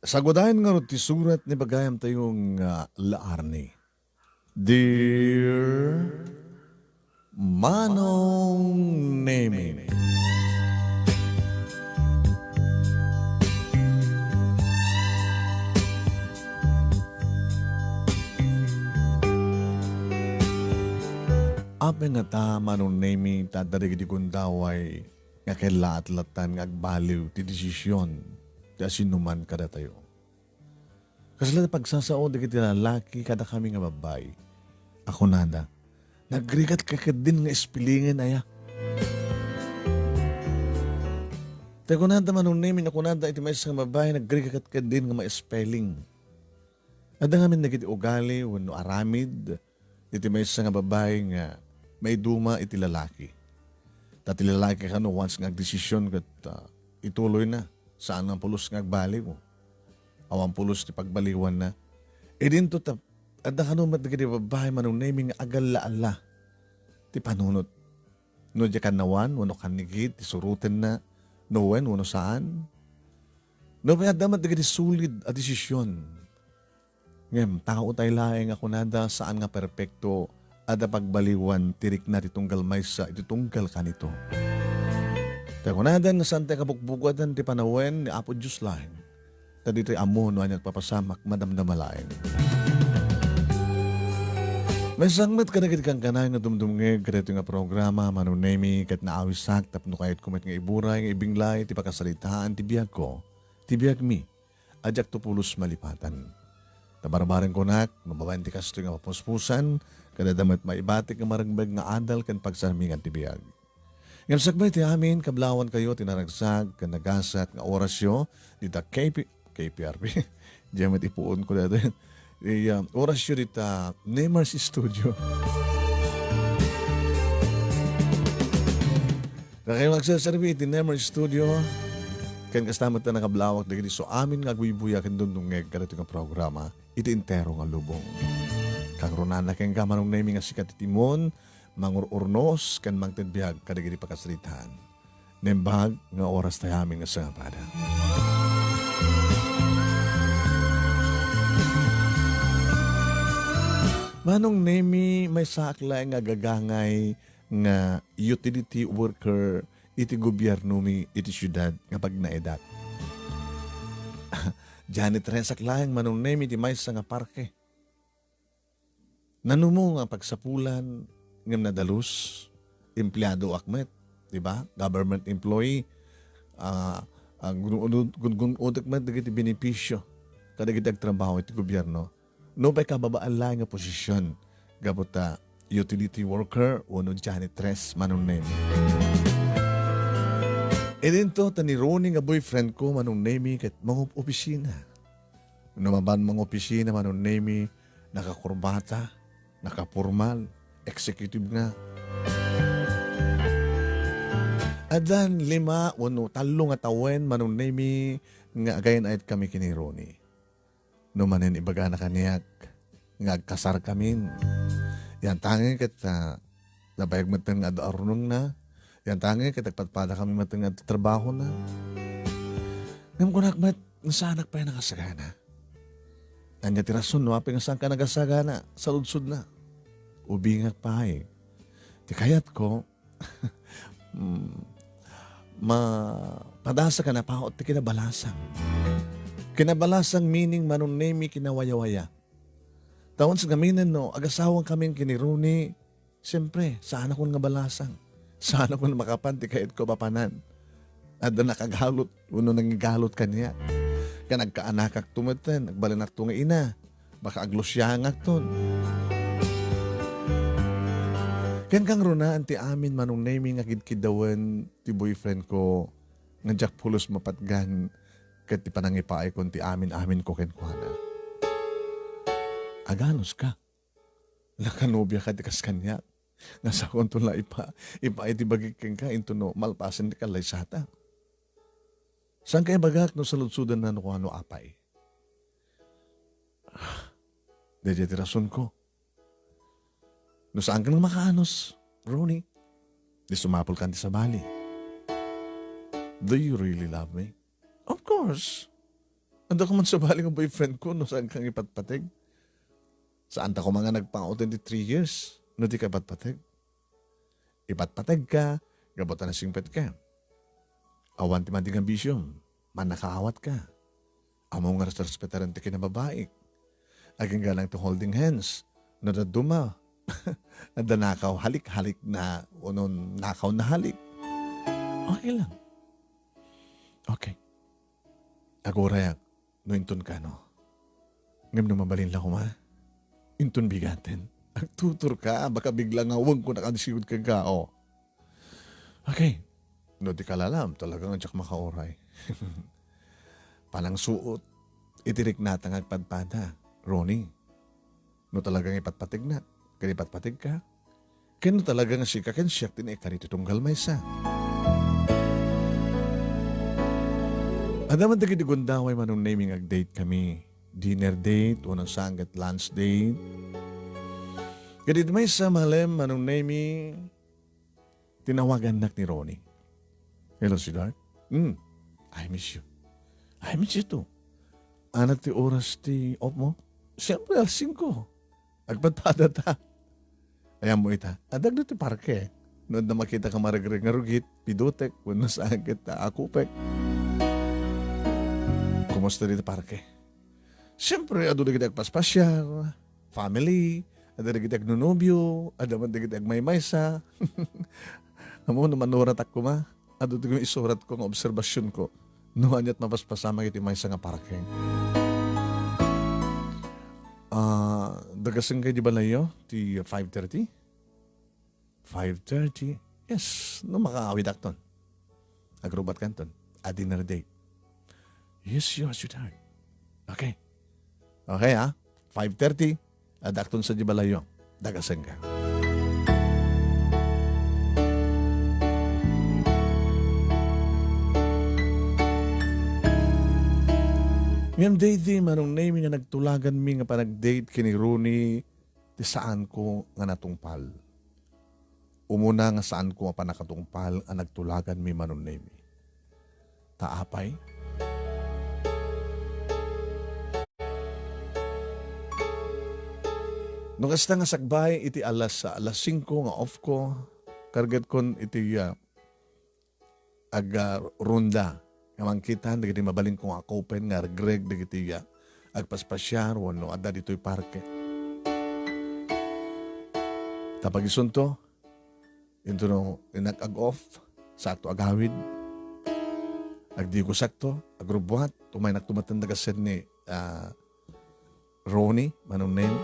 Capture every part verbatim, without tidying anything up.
Sagudayen ngarud ti surat ni bagayam tayo nga La Arnie. Dear Manong Nemi. Apay ngata, Manong Nemi, ta adda dagiti gundaway nga kellaat lattan nga agbaliw ti desisyon ti asinoman kadatayo. Kasla ti pagsasao dagiti lalaki kadakami nga babbai. A kunada, "Nagrigat ka ketdin nga espelingen, aya?" Ta kunada, Manong Nemi, a kunada iti maysa nga babbai, "Nagrigat ka ketdin nga ma-spelling." Adda ngamin dagiti ugali wenno aramid iti maysa nga babbai nga maiduma iti lalaki. Ta ti lalaki kano, once nga agdesisyon ket, ah, ituloyna, saan nga pulos nga agbaliw. Awan pulos ti pagbaliwanna. Idinto ta adda kano met dagiti babbai, Manong Nemi, nga agalla-alla ti panunot. No diay kannawan, wenno kannigid ti surotenna, no wen wenno saan. No, pay adda met dagiti solid a desisyon. Ngem tao tay laeng a kunada, saan nga perpekto, adda pagbaliwan ti rikna ti tunggal maysa iti tunggal kanito. Ta kunada nga saan tay kabukbukodan ti panawen ni Apo Dios laeng. Ta ditoy ammo no ania ti papasamak, madamdama laeng. Maysa met kadagiti kankanayon nga dumdumngeg kadaytoy nga programa, Manong Nemi, ket naawisak tapno kayatko met nga iburay nga ibinglay ti pakasaritaan ti biagko, ti biagmi, a diakto pulos malipatan. Ta barbareng kunak, no babaen ti kastoy nga mapuspusan, ket adda met maibatik nga maregbeg nga adal ken pagsarmingan ti biag. Ngem sakbay ti amin, kablawankayo ti naragsak ken nagasat nga orasyo dita K P, K P R P. Diay met ipuonko daytoy. Iya, orasyo dita Nemars Studio. Kakayo nga agserserbi iti Nemars Studio, ken kasta met ta nakablawak dagiti so amin nga agbuybuya ken dumdumngeg kadaytoy nga programa iti entero nga lubong. Kangrunaan kenka, Manong Nemi, nga sika ti timon, mangur-urnos ken mangted biag kadagiti pakasaritaan. Naimbag nga oras tayo amin nga sangapada. Manong Nemi, maysaak laeng nga agagangay nga utility worker iti gobiernomi iti siudad nga pagnaedak. Janitresak laeng, Manong Nemi, ti maysa nga parke. Nanumo nga pagsapulan ngem nadalus, empleadoak met, di ba? Government employee, ah, ah, gun-, gun-, gun-, gun-, utek met dagiti benepisio kadagiti agtrabaho iti gobierno. No pay kababaan laeng nga posisyon, gapu ta utility worker wenno janitress, Manong Nemi. Idinto ta ni Ronnie nga boyfriend ko, Manong Nemi, ket mangup-opisina. No mapan mangopisina, Manong Nemi, nakakurbata, nakapormal, executive nga. Addan lima wenno tallo nga tawen, Manong Nemi, nga agaynayatkami ken ni Ronnie. No manen ibagana kaniak nga agkasarkamin, yantangay ket, ah, nabayag metten nga ad-, arunongna. Yantangay ket agpadpadakami metten nga trabahona. Ngem kunak met, nga saanak pay a nakasagana. Ania ti rason no apay nga saanka nagasagana? Saludsodna. Ubingak pay. Ti kayatko, mm, mapadasaka napaut ti kinabalasang. Kinabalasang meaning, Manong Nemi, kinawayawaya. Ta once ngamin no agasawangkamin ken ni Ronnie, siyempre, saanakon nga balasang. Saanakon makapan ti kayatko a mapanan. Adda nakagalot wenno nangigalot kaniak. Ken agkaanakakto metten, agbalinakto nga ina. Baka aglusiangakton. Ken kangrunaan ti amin, Manong Nemi, nga kidkiddawen ti boyfriend ko nga diak pulos mapatgan ket ti panangipaaykon ti amin-aminko kenkuana. Aganuska? Nakanobiaka ti kas kaniak. Nga sakonto la ipa-, ipaay ti bagik kenka inton no malpasen ti kallaysata. Saanka ibagak no saludsodenna no kuano apay? Ah, daydiay ti rasonko. No saanka nga makaanus, Ronnie, di sumapulkan ti sabali. Do you really love me? Of course. Adda ka man sabali nga boyfriend ko, no, saan kang ipatpateg? Saan ta koma nga nagpang-away ti three years, no, di ka ipatpateg? Ipatpateg ka, gapu ta nasingpet ka. Awan ti madi nga bisyo, mannakaawat ka. Ammo nga resrespetaren ti kinababaik. Agingga lang ti holding hands, no dadduma. Adda nakaw halik-halik na, o no nakaw na halik. Okay lang. Okay. Agurayak no inton kano. Ngem no mabalin la koma, inton bigaten. Agtutur ka, baka bigla nga weng ko nakasigud kenka, o. Okay. No di ka lalam, talaga nga diak makauray. Panangsuot, iti riknata nga agpadpada, Ronnie. No talaga nga ipatpategna, ken ipatpateg ka, ken no talaga nga sika ken siak ti naikari ti tunggal maysa. Adda man dagiti gundaway, Manong Nemi, nga ag-date kami. Dinner date, o no saan ket lunch date. Ket iti maysa malem, Manong Nemi, tinawagannak ni Ronnie. "Hello, sweetheart." "Hmm, I miss you." "I miss you too." "Anat ti oras ti off mo?" "Siyempre, alas singko. Agpadpada ta." Ayan mo ita. Adda dagiti parke. No adda makita ka maregreg nga rugit, pidutek, wenno saan ket akupek. Kumusta dita parke? Siyempre, adu dagiti agpaspasiar, family, adda dagiti agnonobio, adda man dagiti agmaymaysa. Ammo no manuratak koma, adu ti isuratko nga obserbasionko no aniat mapaspasamak iti maysa nga parke. Ah, dagasen kay di balayyo ti five thirty? Five thirty? Yes, no makaawidakton. Agrubatkanton. A dinner date. Yes, your sweetheart. Okay. Okay, ha? Five thirty. Adakton sa di balayyo. Dagasen ka. Ngem daydi, Manong Nemi, nga nagtulaganmi nga panag-date ken ni Ronnie ti saanko nga natungpal. Umuna nga saanko a pannakatungpal a nagtulaganmi, Manong Nemi. Ta apay? No kasta nga sakbay iti alas, alas singko nga off ko, kargetkon iti, ah, ag, ah, ronda nga mangkitan dagiti mabalinko nga akupek nga aregreg dagiti, ah, agpaspasiar wenno adda ditoy parke. Ta pagisunto, intono innak ag-off, sakto agawid, agdigosakto, agrubbuat, umaynakto metten dagasen ni, ah, Ronnie, Manong Neng.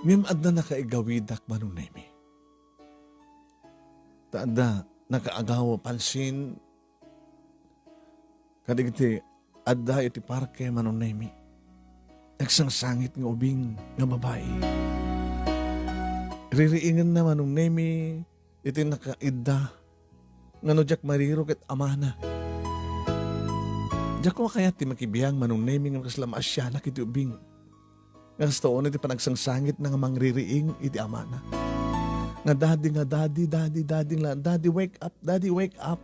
Ngem adda nakaigawidak, Manong Nemi. Ta adda nakaagaw a pansin kadagiti adda iti parke, Manong Nemi. Nagsangsangit nga ubing nga babai. Ririingenna, Manong Nemi, iti nakaidda nga no diak mariro ket amana. Diak koma kayat ti makibiang, Manong Nemi, nga kasla maasianak iti ubing. Nga kasta unay ti panagsangsangitna nga mangririing iti amana. Nga, "Daddy, nga daddy, daddy, daddy," nga, "Daddy, wake up, daddy, wake up."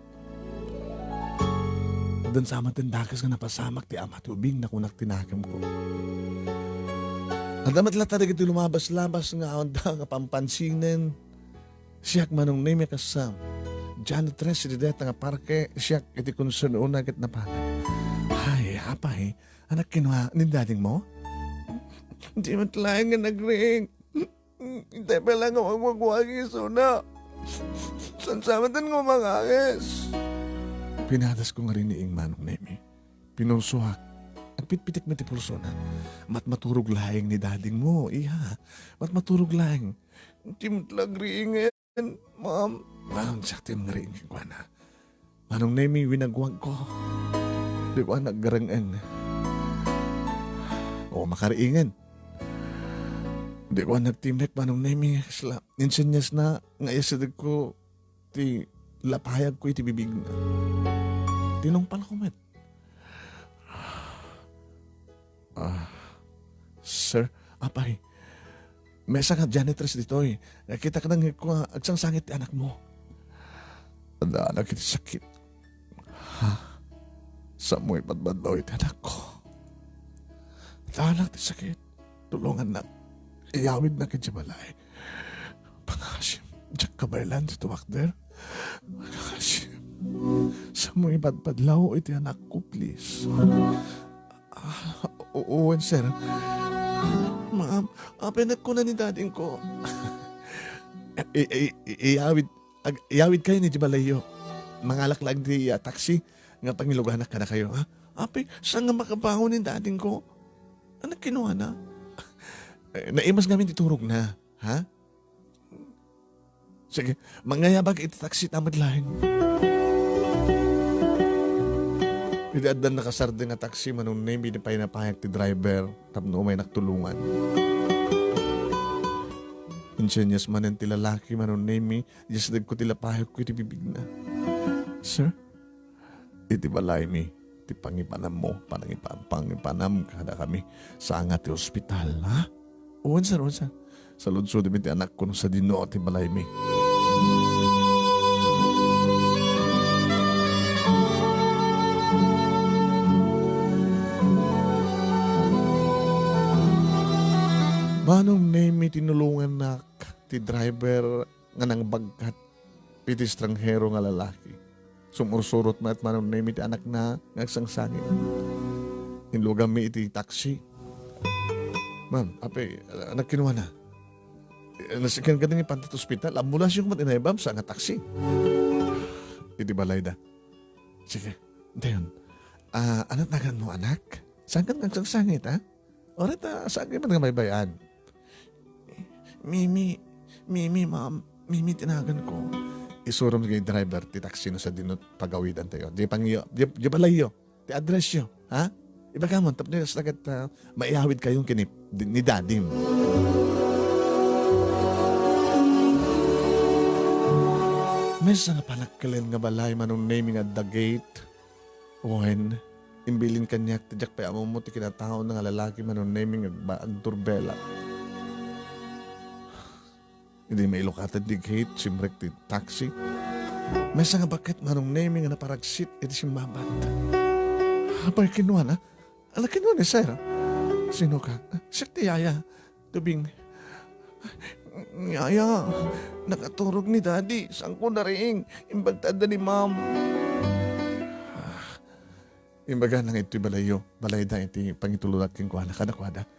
Addan sa met ti dakes nga napasamak ti ama ti ubing, nakunak ti nakemko. Adda met latta dagiti lumabas-labas nga awan da nga pampansinen. Siak, Manong Nemi, kas, ah, janitress iti dayta nga parke, siak iti konsernona ket napanak. Ay, apay, anak, kinua ni daddy mo? Di met laeng nga nagriing. Itay pay la nga wagwagwagi isuna. Saan sa met nga umangangis? Pinadasko nga riniing, Manong Nemi. Pinulsoak. Agpitpitek met ti pulsona. Matmaturog laeng ni daddy mo, iha. Matmaturog laeng. Di met la agriingen, ma'am. Ma'am, siak ti mangriing kenkuana. Manong Nemi, winagwagko. Di ko naggareng-eng. O, makariingen. Di ko nagtimek, Manong Nemi, kasla insenyasna nga iyasidegko ti lapayagko iti bibigna. Tinungpalko met. Ah, sir, Apay, maysa nga janitress ditoy. Nakitak nangngegko nga agsangsangit ti anakmo. Addaanak iti sakit. Ha? Samoy badbadlaw iti anakko. Addaanak ti sakit. Tulongannak. Iyawidnak idiay balay. Pangasim, diak kabaelan ti tumakder. Pangasim. Samoy badbadlaw iti anakko, please. Ah, o-, wen, sir. Ma'am, apay nagkuna ni dadingko. I-, i-, i-, iyawid, ag-, iyawidkayon idiay balayyo. Mangalak laeng ti, ah, taxi nga pangiluganak kadakayo, ha? Apay, saan nga makabangon ni dadingko? Ania ti kinuana? Eh, naimas ngamin ti turogna, ha? Sige, mangayabak iti taxi ta met laeng. Idi addan nakasardeng a taxi, Manong Nemy, idi pay napayak ti driver tapno umaynak tulongan. Insenyas manen ti lalaki, Manong Nemy, diasdegko ti lapayokko iti bibigna. Sir, iti balaymi ti pangipanammo, panangipa-, pangipanam kadakami. Saan nga ti ospital, ha? Wen, sir, wen, sir. Saludsodem iti anakko no sadino ti balaymi. Manong Nemy, tinulongannak ti driver nga nangbagkat iti estranghero nga lalaki. Sumursurot met Manong Nemy ti anakna nga agsangsangit. Inluganmi iti taxi. Ma'am, apay, ah, nagkinuana? Eh, nasiken ka din ipanta ti ospital. Ambulansyo met inayabam, saan nga taxi. Iti balayda. Sige, dayon. Ah, ania ti naganmo, anak? Saan ka nga agsangsangit, ha? Oray ta, saan kayo nga baybay-an? Mimi, Mimi, ma'am. Mimi ti naganko. Isurom ti driver ti taxi no sadino pagawidantayo. Di pangyo, di, di balayyo. Ti addressyo, ha? Ibagamon, tapno kasta ket, ah, maiyawidkayon ken ni, ni dadim. Maysa nga panakkel nga balay, Manong Nemy, nga adda gate. Wen, imbilin kaniak ti diak pay ammom ti kinataona nga lalaki, Manong Nemy, nga agba-, agdurbelak. Idi mailukaten ti gate, simrek ti taxi. Maysa nga baket, Manong Nemy, nga naparagsit iti simmabat. Apay, kinuana? Ala, kinuana, sir? Sino ka? Siak ti yaya. Tubing. Yaya, nakaturog ni Daddy. Saanko nariing? Imbag ta adda ni Ma'am. Imbagana nga iti balayyo, balayda iti pangitulonnak kenkuana, kadakuada.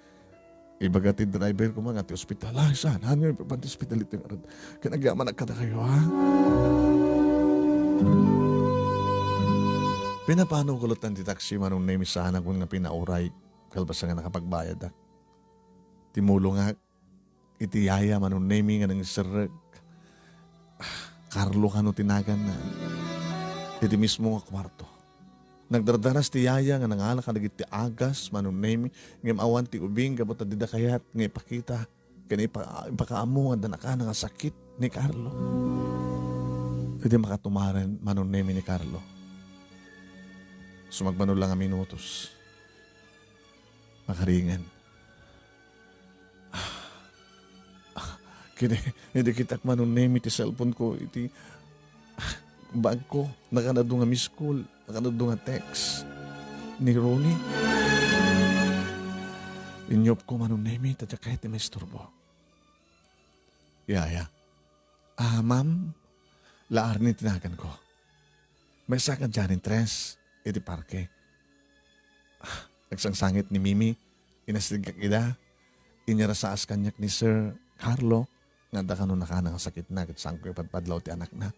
Ibaga ti driver koma nga ti ospital. Ay, saan? Haan nga ipapan ti ospital iti ngarud? Ken agyamanak kadakayo, ha? Pinapanawko latta ti taxi, Manong Nemy, saan nga pinauray, kalpasan nga nakapagbayadak. Timulongak iti yaya, Manong Nemy, nga nangiserrek. Ah, Carlo kano ti naganna. Iti mismo nga kuarto. Nagdardaras ti yaya nga nangala kadagiti agas, Manong Nemy, ngem awan ti ubing gapu ta dida kayat nga ipakita ken ipa-, ipakaammo nga adda nakana nga sakit ni Carlo. Iti makatumaren, Manong Nemy, ni Carlo, sumagmamano la nga minutos, makaringen. Ah, ah, kini, idi kitak, Manong Nemy, ti cellphone ko iti, ah, bag ko, nakanado nga miss call, nakanado nga text ni Ronnie. Inyupko, Manong Nemy, ta diak kayat ti maisturbo. Yaya. Ah, ma'am, La Arnie ti naganko. Maysa nga janitress iti parke. Ah, nagsangsangit ni Mimi, inasdegak ida. Inyarasaas kaniak ni Sir Carlo nga adda kano nakana nga sakitna ket saanko ipadpadlaw ti anakna.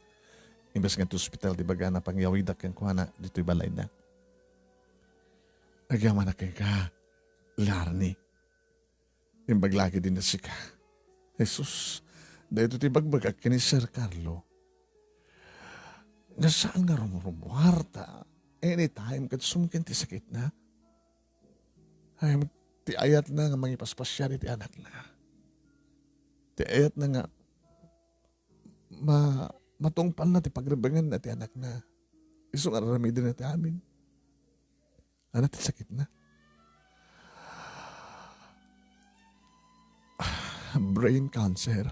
Imbes nga ti ospital ti ibagana, pangyawidak kenkuana ditoy balayna. Agyamanak kenka, La Arnie. Imbag la ketdin sika. Jesus, daytoy ti ibagbagak ken ni Sir Carlo. Nga saan nga rumrumuar ta anytime ket sumkin ti sakitna. Ay, ti ayatna nga mangipaspasiar iti anakna. Ti ayatna nga ma-, matungpalna ti pagrebengenna ti anakna. Isu nga ar-aramidenna ti amin. Ania ti sakitna? Brain cancer.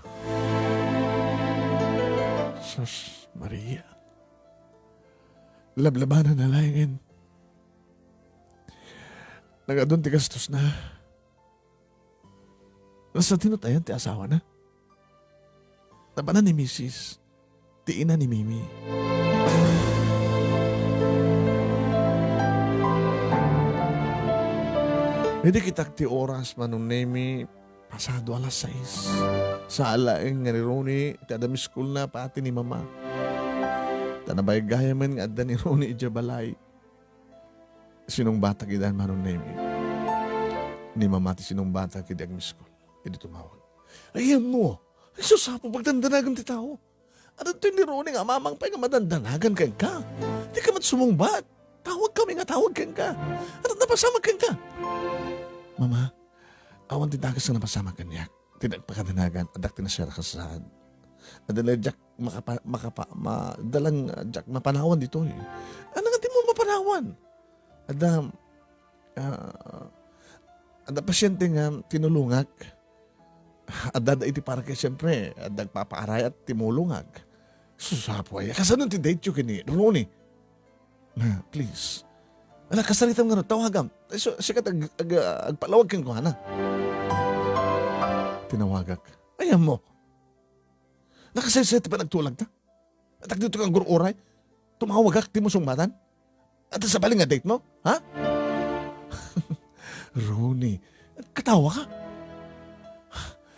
Sus, Maria. Lablabanan na laengen. Nagadun ti gastos na. Nasa tinutayan ti asawa na. Napanan ni misis, ti ina ni Mimi. Idi kitak ti oras, Manong Nemi, pasado alas sais. Saan laeng nga ni Ronnie, ti adda miss call na pati ni Mama. Ta nabayag gayamen nga adda ni Ronnie idiay balay. Sinungbatak idan, Manong Nemi. Ni Mama ti sinungbatak idi agmiss call. Idi tumawag. Ay, ammom. Ay, sus, apo, pagdandanagan ti tao. Adda toy ni Ronnie nga mamang pay nga madandanagan kenka. Dika met sumungbat. Tawag kami nga tawag kenka. Adda napasamak kenka. Mama, awan ti dakes nga napasamak kaniak. Ti nagpakadanagan, addak ti nasiarkasan. Adda la diak makapa-, makapa-, ma-, adda lang, ah, diak mapanawan ditoy. Ano nga di mo mapanawan? Adda, ah, adda pasyente nga tinulungak. Adda, adda iti parke, siyempre, adda agpapaarayat, timulungak. Sus, apo, ay, kasano ti date yo kini Ronnie? Na, please. Ala, kasaritam nga no, tawagam. Ay, so, sikat ag-, ag-, agpalawag kenkuana. Tinawagak. Ay, ammom. Nakasaysayaat ti panagtulagta. Addak ditoy nga agur-uray. Tumawagak, di mo sungbatan. Adda sabali nga date mo? Ha? Ronnie, katawa ka?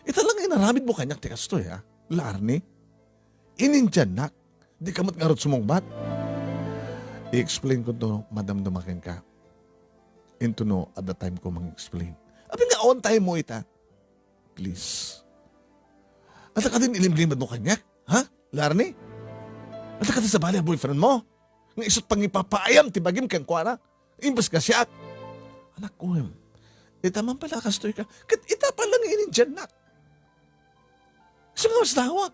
Ita lang inaramid mo kaniak ti kastoy, ha? Larni? Inindiannak. Dika met ngarud sumungbat. I-explain ko to, madamdama kenka. Intono, adda time ko mang-explain. Apay nga on time mo ita? Please. Adda kadin ilimlimad mo kaniak? Ha? Larni? Adda kadin sabali a boyfriend mo? Nga isu't pangipapaayam ti bagim kenkuana? Imbes nga siak? Anak ko, em. Ita man pala kastoy ka. Ket ita pala nga inindiannak. Isu nga mas dawat.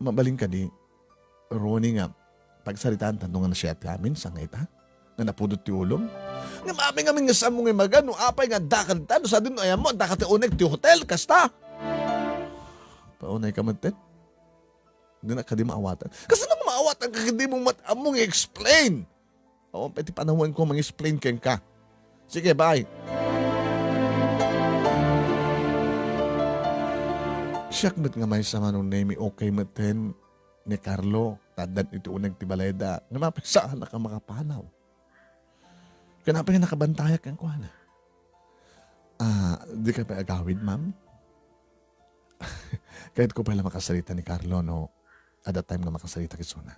Mabalin kadi, Ronnie, nga pagsaritaan tanto nga nasiat ti amin, saan nga ita? Nga napudot ti ulom? Ngem apay ngamin nga saan mo nga imaga no apay nga adda kadta, no sadin no ayan mo, adda ka ti uneg ti hotel, kasta? Paunay ka met, Ted. Dinak kadi maawatan. Kasano nga maawatan ka, di mo met ammo nga explain? Awan pay ti panawen ko mang-explain kenka. Sige, bye. Siak met nga maysa, Manong Nemi, okay metten ni Carlo, ta addan iti uneg ti balayda. Ngem apay saanak a makapanaw? Ken apay nga nakabantayak kenkuana? Ah, dika pay agawid, ma'am? Kayatko pay la makasarita ni Carlo no adda time nga makasarita isuna.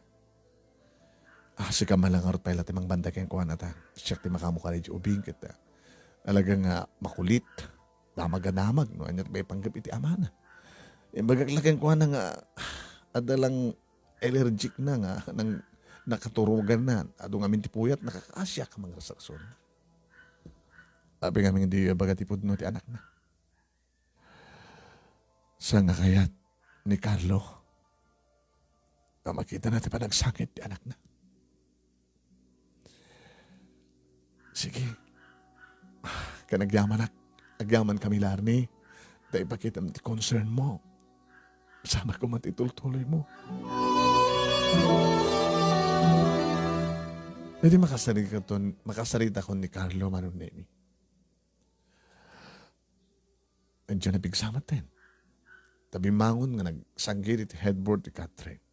Ah, sika man la ngarud pay la ti mangbantay kenkuana ta. Siak ti makaammo kada idiay ubing ket, ah, talaga nga makulit. Damag a damag no ania ti maipanggep iti amana. Imbagak la kenkuana nga adda lang allergic na nga nang nakaturogan na. Adu ngamin ti puyat, nakakaasiak a mangraksakson. Apay ngamin di ibaga ti pudno ti anakna. Saan nga kayat ni Carlo a makitana ti panagsakit ti anakna? Sige. Ken agyamanak, agyaman kami, Larni, ta ipakitam ti concern mo. Sama koma ti tultuloy mo. Pwede makasarita ton, makasarita kon ni Carlo, Manong Nemi? Adda napigsa metten. Ta bimmangon nga nagsanggit iti headboard ti Catherine.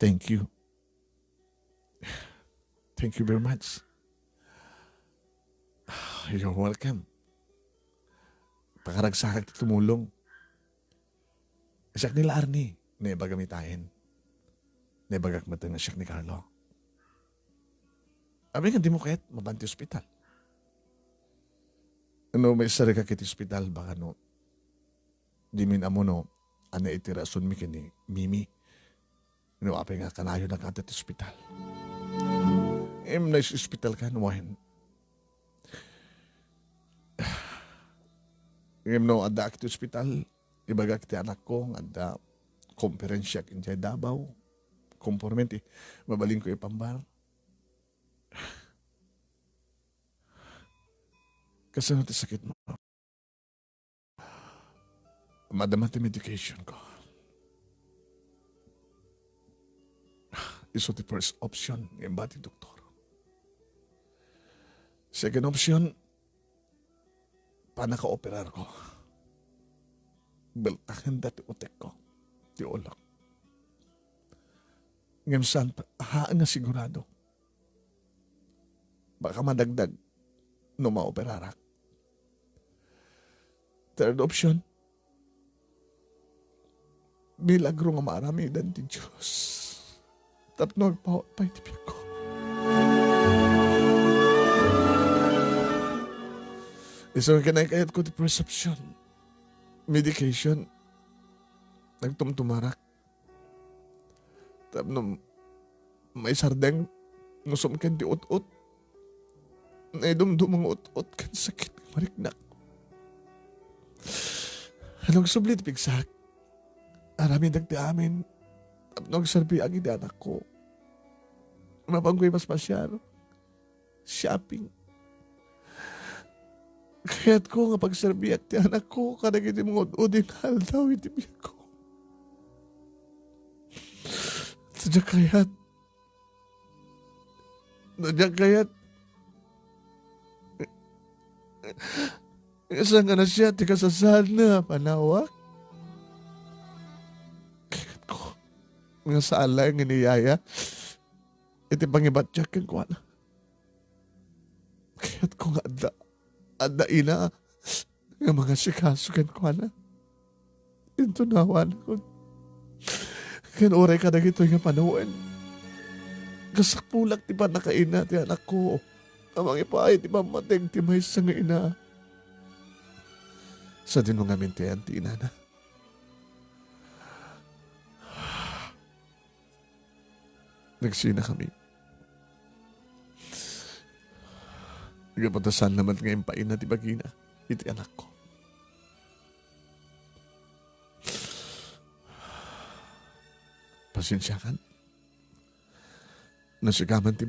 Thank you. Thank you very much. You're welcome. Pakaragsakak ti tumulong. Siak ni Larni, naibagam itaen. Naibagak metten nga siak ni Carlo. Apay nga dimo kayat mapan ti ospital? No maisarikak iti ospital, baka no, dimin ammo no ania iti rason mi ken ni Mimi. No apay nga kanayon a kanta ti ospital. Em, na ospital kan, wen. Ngem no addaak iti ospital, ibagak iti anakko nga adda komperensiak idiay Davao. Komporme ti mabalinko ipambar. Kasano ti sakitmo? Madama ti medication ko. Isu ti first option nga imbag ti doktor. Second option, pannakaoperarko. Beltakenda ti utekko, ti ulok. Ngem saan pay nga sigurado. Baka madagdag no maoperarak. Third option, milagro nga maaramidan ti Dios tapno agpawat pay ti biagko. Isu nga kinaykayatko ti first option, medication, nagtumtumarak. Tapno maisardeng no sumken ti ut-ot. Naidumduma nga ut-ot ken sakit nga mariknak. Ano agsubli ti pigsak? Aramidak ti amin tapno agserbiak iti anakko. Mapanko ipaspasiar, shopping. Kayatko nga pagserbiak ti anakko kadagiti mangud-udi nga aldaw iti biagko. No diak kayat, no diak kayat, saan nga nasia ti kasasaadna a panawak? Kayatko nga saan laeng ni yaya iti pangibatiak kenkuana. Kayatko nga adda, adda ina nga mangasikaso kenkuana. Intunawanakon. Ken uray kadagitoy nga panawen, kasapulak ti pannakaina ti anakko a mangipaay ti pammateg ti maysa nga ina. Sadino ngamin ti ayan ti inana? Nagsinakami. Gapu ta saan lamet nga impaina ti bagina iti anakko. Pasensiakan. No sika man ti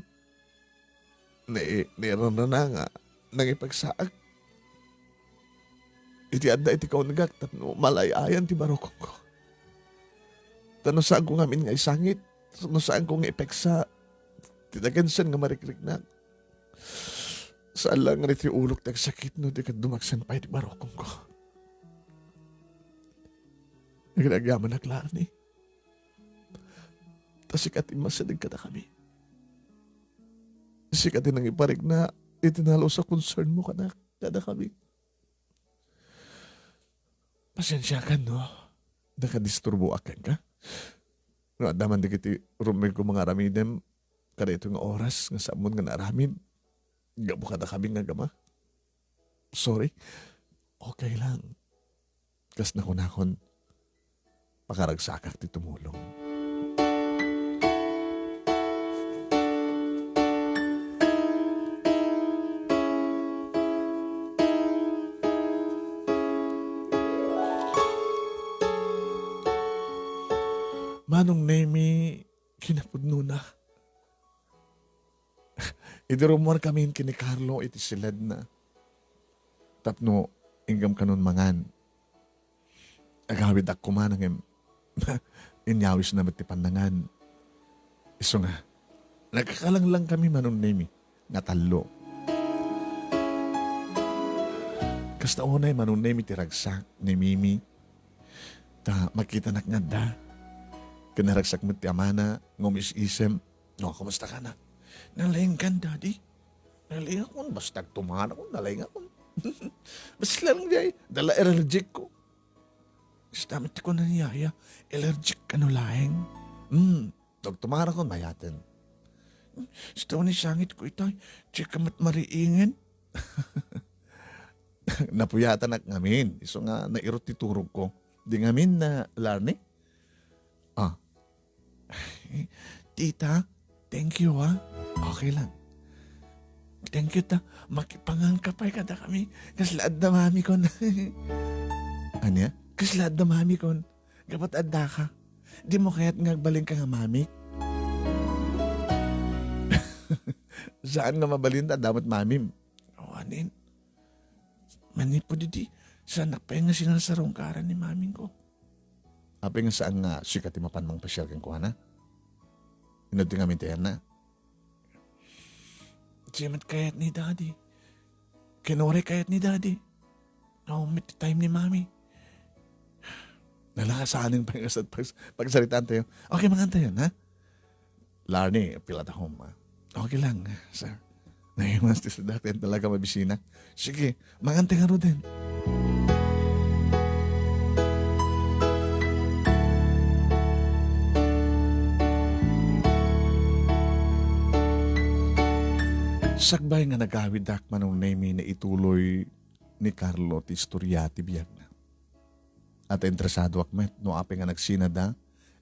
nai-, nairanrana nga nangipagsaak iti adda iti kaunegak tapno malay-ayan ti barukongko. Ta no saanko ngamin nga isangit, no saanko nga ipeksa ti dagensen nga marikriknak, saan laeng nga iti ulok ti agsakit no di ket dumaksan pay ti barukongko. Nagin agyamanak, Larni. Ta sika ti masideg kadakami. Sika ti nangiparikna iti nalus a concernmo kanak-, kadakami. Pasensiakan no nakadisturboak kenka. No adda man dagiti rummegko nga aramidem kadaytoy nga oras nga saanmon nga naaramid gapu kadakami nga agama. Sorry. Okay lang. Kas nakunakon, pakaragsakak ti tumulong. Manong Nemi, kinapudnona. Idi rummuarkamin ken ni Carlo iti siledna tapno inggam kanon mangan, agawidak koma ngem inyawisna met ti pannangan. Isu nga, nagkakalanglang kami, Manong Nemi, nga tallo. Kasta unay, Manong Nemi, ti ragsak ni Mimi. Ta makitanak nga adda. Ken naragsak met ti amana nga umis-isem. No, kumusta ka na? Nalaingkan, Daddy. Nalaingakon, basta agtumarakon, nalaingakon. Basta lang, Jay, dala allergic ko. Basta met ti kuna ni Yaya, allergic ka no laeng. Hmm, agtumarakon, mayaten. Basta ni sangit ko itay, check ka mat mariingen. Napuyatanak ngamin, isu nga nairut ti turog ko. Di ngamin na, Larni? Ah. Tita, thank you, ah. Okay lang. Thank you ta. Makipangan ka pay kadakami. Kasla adda mami kon. Ania? Kasla adda mami kon. Gapu ta adda ka. Di mo kayat nga agbalin ka nga mamik? Saan nga mabalin ta adda met mamim? Awanen. Manipud idi, saannak pay nga sinarsaruan kaaran ni mamingko. Apay nga saan nga sika ti mapan mangpasiar kenkuana? Inno ti ngamin ti ayanna? Siya met kayat ni Daddy. Ken uray kayat ni Daddy. Naumit ti time ni Mami. Nalakasaning pag-, pag-, pagsaritaan tayo. Okay, mangan tayo, ha? Larny, pila ta home, ah? Okay lang, sir. Naimas ti sadak, yan talaga mabisina. Sige, mangan tayo nga Ruden. Sakbay nga nagawidak, Manong Nemi, naituloy ni Carlo ti istorya ti biagna. At interesadoak met no apay nga nagsinada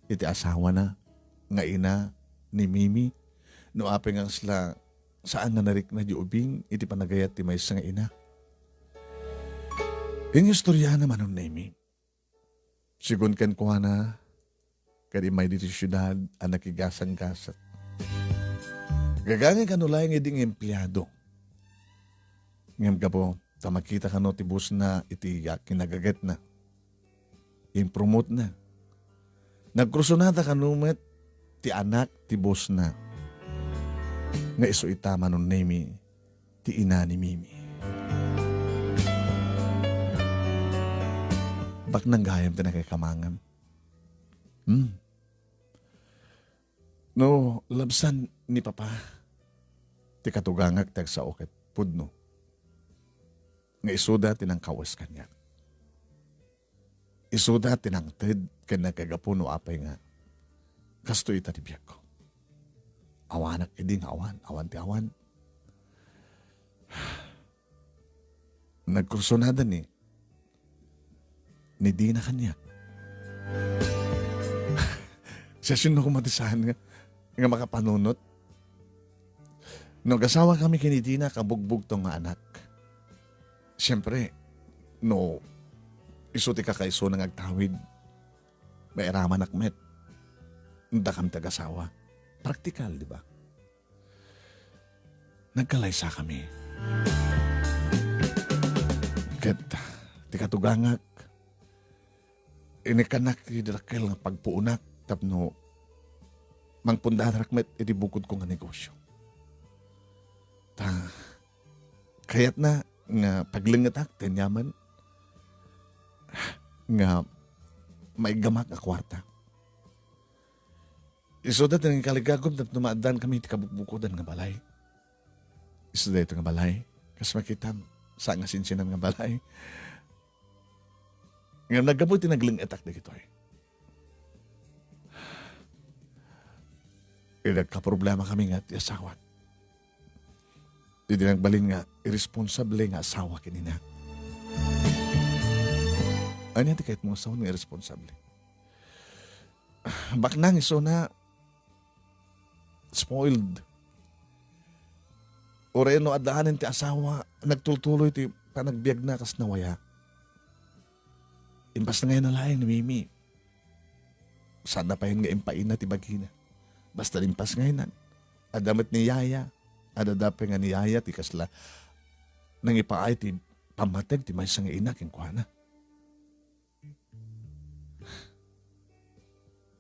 iti asawana nga ina ni Mimi, no apay nga kasla saan nga narikna di ubing iti panagayat ti maysa nga ina. Inistoryaanna, Manong Nemi. Sigun kenkuana, ket immay ditoy siudad a nakigasanggasat. Gagangay kano laeng idi nga empleado. Ngem gapu ta makita kano ti bossna iti kinagagetna, impromotna. Nagkursunada kano met ti anak ti bossna nga isu ita, Manong Nemi, ti ina ni Mimi. Baknang gayam ti nakaikamangam. Hmm. No, labsan ni Papa ti katugangak ti agsao ket pudno nga isuda ti nangkawes kaniak. Isuda ti nangted ken nagkagapu no apay nga kastoy ita ti biagko. Awanak idi nga awan, awan ti awan. Nagkursunada ni, ni Dina kaniak. Siasino koma ti saan nga, nga makapanunot? No agasawa kami ken ni Dina, kabugbugto nga anak. Siempre, no isu ti kakaisuna nga agtawid, mairamanak met. Dakam ti agasawa. Praktikal, di ba? Nagkalaysa kami. Ket ti katugangak, inikkannak ti dakkel nga pagpuonak tapno mangpundarak met iti bukodko nga negosyo. Ta, kayatna nga paglengetak ti aniaman nga maiggamak a kuarta. Isuda ti nangikaligagum tapno maaddan kami iti kabukbukodan nga balay. Isuda ito nga balay. Kas makitam, sa nga sinsinan nga balay. Ngem naggapu iti naglengetak dagitoy. Iti nagkaproblema kami nga ti asawak. Iti nagbalin nga irresponsable nga asawa ken ina. Ania ti kayatmo nga sawen nga irresponsable? Baknang isuna, spoiled. Uray no addaanen ti asawa, nagtultuloy ti panagbiagna kas nawaya. Impas na ngayon na laeng ni Mimi. Saan na payen nga impaina ti bagina. Basta impas ngayon na. Adda met ni Yaya. Adda dapay nga ni Yaya ti kasla nangipaay ti pammateg ti maysa nga ina kenkuana.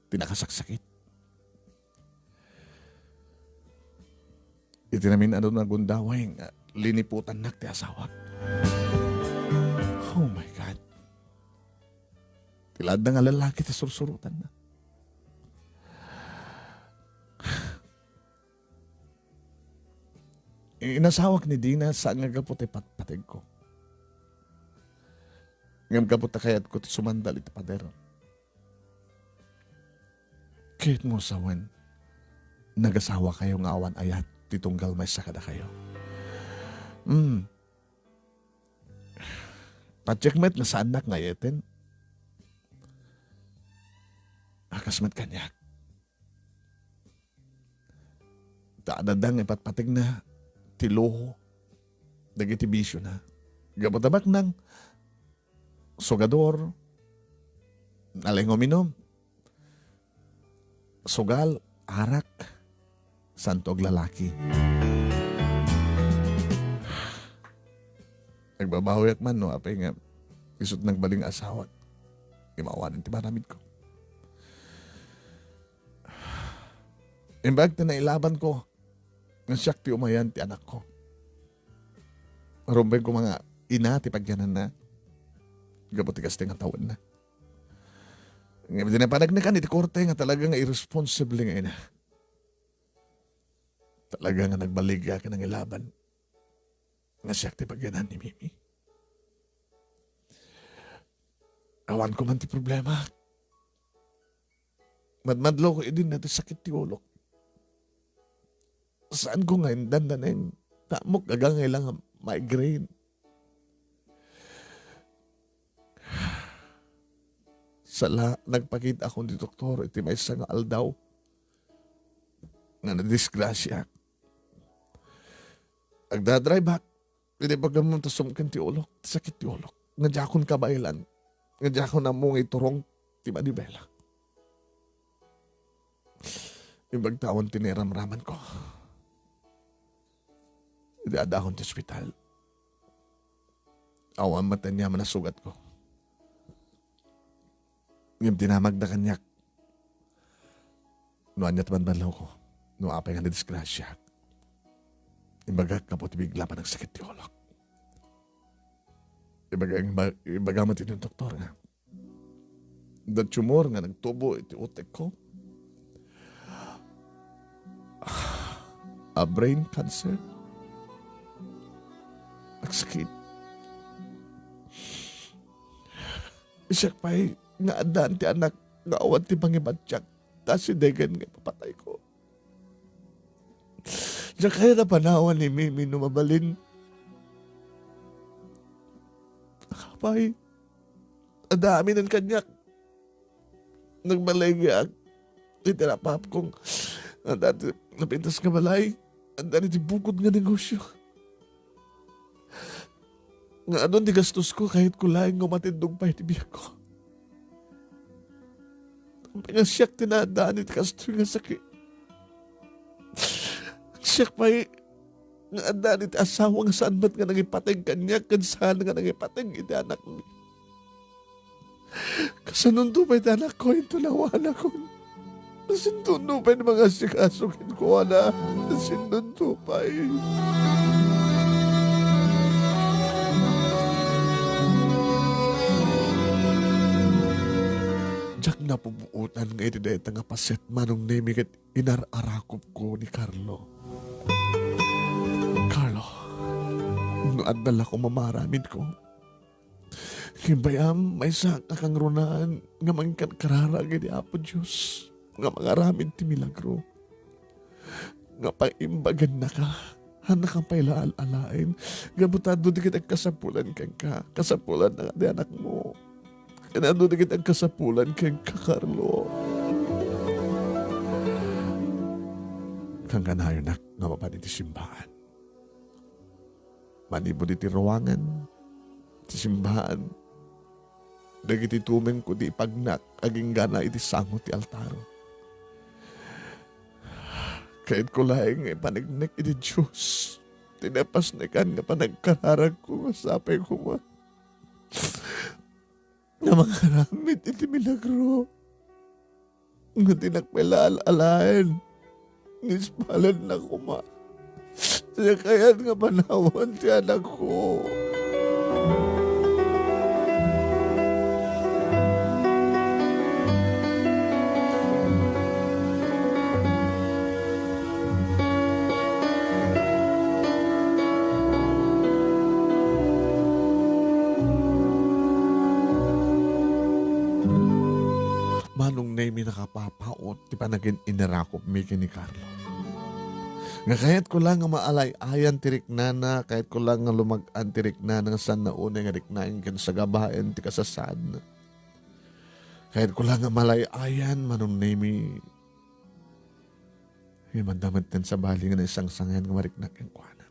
Ti nakasaksakit. Iti namin-ado nga gundaway nga liniputannak ti asawak. Oh my God. Ti ladda nga lalaki ti sursurutanna. Inasawak ni Dina saan nga gapu ti patpategko. Ngem gapu ta kayatko ti sumandal iti pader. Kayatmo sawen, nagasawa kayo nga awan ayat ti tunggal maysa kadakayo. Hmm. Patiek met nga saannak nga ayeten. Akas met kaniak. Ta adda nga ipatpategna ti luho dagiti bisiona. Gapu ta baknang sugador, nalaing uminum, sugal, arak, santo aglalaki. Agbabawiak man no apay nga isut' nagbalin nga asawak. Imawanan ti maramidko. Imbag ti nailabanko nga siak ti umayan ti anakko. Rumbeng koma nga ina ti pagyananna. Gapu ti kasta nga tawenna. Ngem idi napaneknekan iti korte nga talaga nga irresponsible nga ina. Talaga nga nagbaligak ken nangilaban nga siak ti pagyanan ni Mimi. Awan ko man ti problema. Madmadloko idi na ti sakit ti ulok. Saan ko nga indan dandanen. Tamok agangay lang nga migraine. Sala, nagpakita akon ti doktor iti maysa nga aldaw nga nadisgrasya. Agdadrive ak, iti pagmamam ta sumken ti ulok, ti sakit ti ulok. Nga diakon kabaelan, nga diakon ammo nga iturong ti manibela. Imbag ta awan ti nairamramanko. Idi addaakon ti ospital. Awan met aniaman a sugatko. Ngem dinamagda kaniak no ania ti madmadlawko, no apay nga nadisgrasyaak. Imbagak gapu ti bigla a panagsakit ti ulok. Ibaga, ibaga met iti doktor nga, adda tumor nga nagtubo iti utekko. A brain cancer. Agsakit. Siak pay nga addaan ti anak nga awan ti mangibatiak, ta sidegen nga ipapatayko. Diak kayat a panawan ni Mimi no mabalin. Apay, adda aminen kaniak. Nagbaligak iti napaapkon. Adda ti napintas nga balay. Adda ti bukod nga negosyo. Nga adun ti gastosko, kayatko laeng nga umatindog pay ti biagko. Apay nga siak ti naaddaan iti kastoy nga sakit. Siak pay nga adda iti asawa nga saan met nga nangipateg kaniak ken saan nga nangipateg iti anakmi. Kasanonto pay ti anakko inton awanakon? Kasanonto pay ti mangasikaso kenkuana? Kasanonto pay? Diak napupuotan nga iti dayta nga paset, Manong Nemi, ket inar-arakupko ni Carlo. Carlo, no adda la koma maaramidko, ngem bay-am, maysa a kangrunaan nga mangkarkararag iti Apo Dios nga mangaramid ti milagro. Nga paimbagannaka, haannakon pay la al-alaen, gapu ta adu dagiti agkasapulan kenka, kasapulan na ti anakmo. Ken adu dagiti agkasapulan kenka, Carlo. Kangkanayonak nga mapan iti simbaan. Manipud iti ruangan ti simbaan, dagiti tumengko ti ipagnak agingga iti sango ti altar. Kayatko laeng nga ipaneknek iti Dios ti napasnekan nga panagkararagko nga sapay koma nga mangaramid iti milagro. Nga dinak pay la al-alaen nga ispalanna koma. Siak kayat nga panawan ti anakko. Manong Nemi, nakapapaut ti panagin-inarakupmi ken ni Carlo. Nga kayatko la nga maalay-ayan ti riknana, kayatko la nga lumag-an ti riknana nga saanna unay nga riknaen ken sagabaen ti kasasaadna. Kayatko la nga malay-ayan, Manong Nemi. Ngem adda metten sabali nga naisangsangayan nga mariknak kenkuana.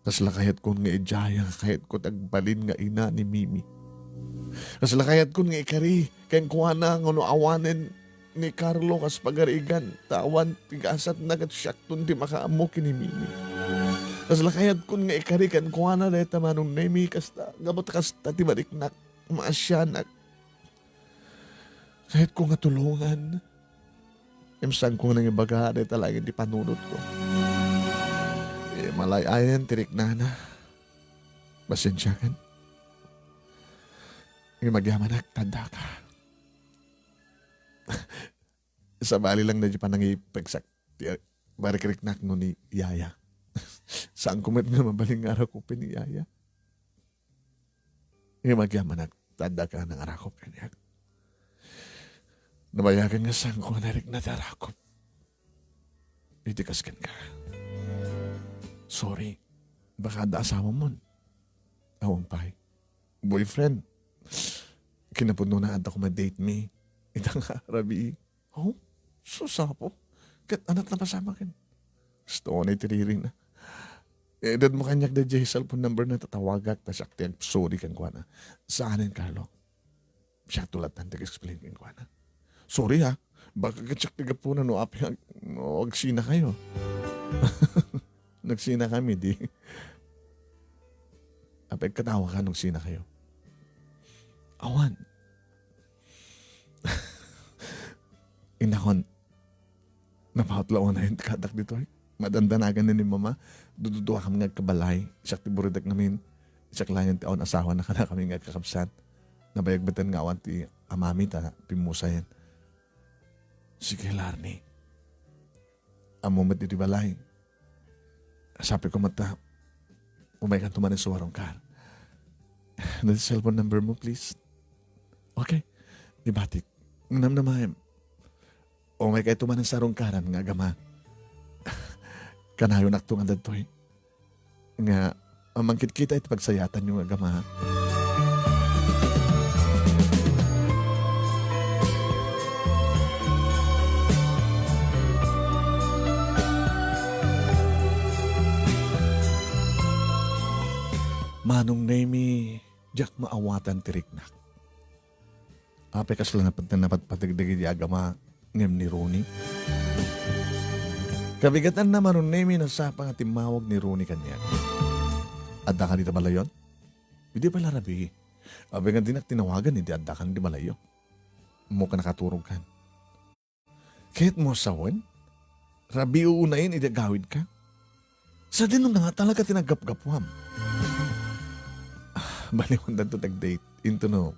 Kasla kayatkon nga idiaya nga kayatko ti agbalin nga ina ni Mimi. Kasla kayatkon nga ikari kenkuana nga no awanen ni Carlo kas pagarigan, ta awan ti gasatna ket siakton ti makaammo ken ni Mimi. Kasla kayatkon nga ikari kenkuana dayta Manong Nemi, kasta, gapu ta kasta ti mariknak, maasianak. Kayatko nga tulongan. Ngem saanko nga nangibaga dayta laeng ti panunotko. Eh, malay-ayan ti riknana. Pasensiakan. Ngem agyamanak, ta addaka. Sabali lang daydi panangipegsak ti, ah, marikriknak no ni Yaya. Saanko met nga mabalin nga arakupen ni Yaya. Ngem agyamanak, ta addaka nga nangarakop kaniak. Nabayagan nga saanko nga narikna ti arakop iti kas kenka. Sorry, baka adda asawamon. Awan pay. Boyfriend. Kinapudnona, adda koma date mi. Ita nga rabii. Oh, sus, apo. Ket anat la pasamaken. Gusto ko na iti ririna. Eh, dad mo kaniak daydiay cellphone number na, tatawagak, ta siak ti agsorry kenkuana. Saanen, Carlo? Siak to latta ti explain kenkuana. Sorry, ha. Baka ket siak ti gapuna no apay ag-, no agsinakayo. Nagsinakami, di. Apay katawa ka, nagsinakayo. Awan. Inakon, napautlawan na yung katak ditoy. Madandanagan na ni Mama. Dududuakam nga agkabalay. Siak ti buridak ngamin. Siak laeng ti awan asawa na kada kami nga agkakabsat. Nabayag batan nga awan ti amami ta pimmusayen. Sige, Larni. Ammo met iti balay. Sabi ko met ta, umaykanto man isu a rungkar. The cellphone number mo, please. Okay. Di batik. Namnamaem. Umaykayto man sa rungkaran nga agama. Kanayonakto nga dagtoy. Nga, ah, mangkitkita iti pagsayatanyo nga agama. Manong Nemi, diak maawatan ti riknak. Apay kasla napat-, napatpateg dagiti agama ngem ni Ronnie? Kabigatanna, Manong Nemi, nasapa nga timmawag ni Ronnie kaniak. Adda ka dita balayon? Idi pay la rabii. Apay nga dinak tinawagan idi adda ka dita balayo? Mo ka nakaturog kan. Ket mo sawen? Rabii unayen idi agawid ka? Sadino nga talaga ti naggapgapuam? Ah, baliwan danto nag-date. Into no.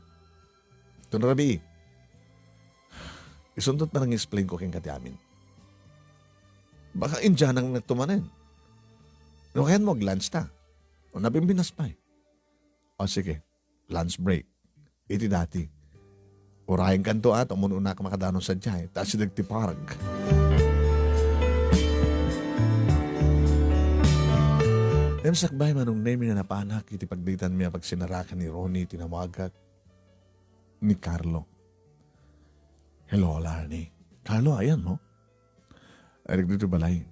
Ito na rabii. Isuntot na nang explain ko kenka ti amin. Baka Indianang nagtumanen. No, kaya mo, lunch ta. O, nabimbinas pa eh. O, sige. Lunch break. Iti dati. Urayen kanto at, umun-unak makadanon sa jay. Ta si dagti parag. Dem sakbay, Manong Nemi, nga napanak iti pagditan mi a pagsinarakan ni Ronnie, tinawagak ni Carlo. Hello, Larnie. Carlo, ayan mo? Ay, dagdito balay.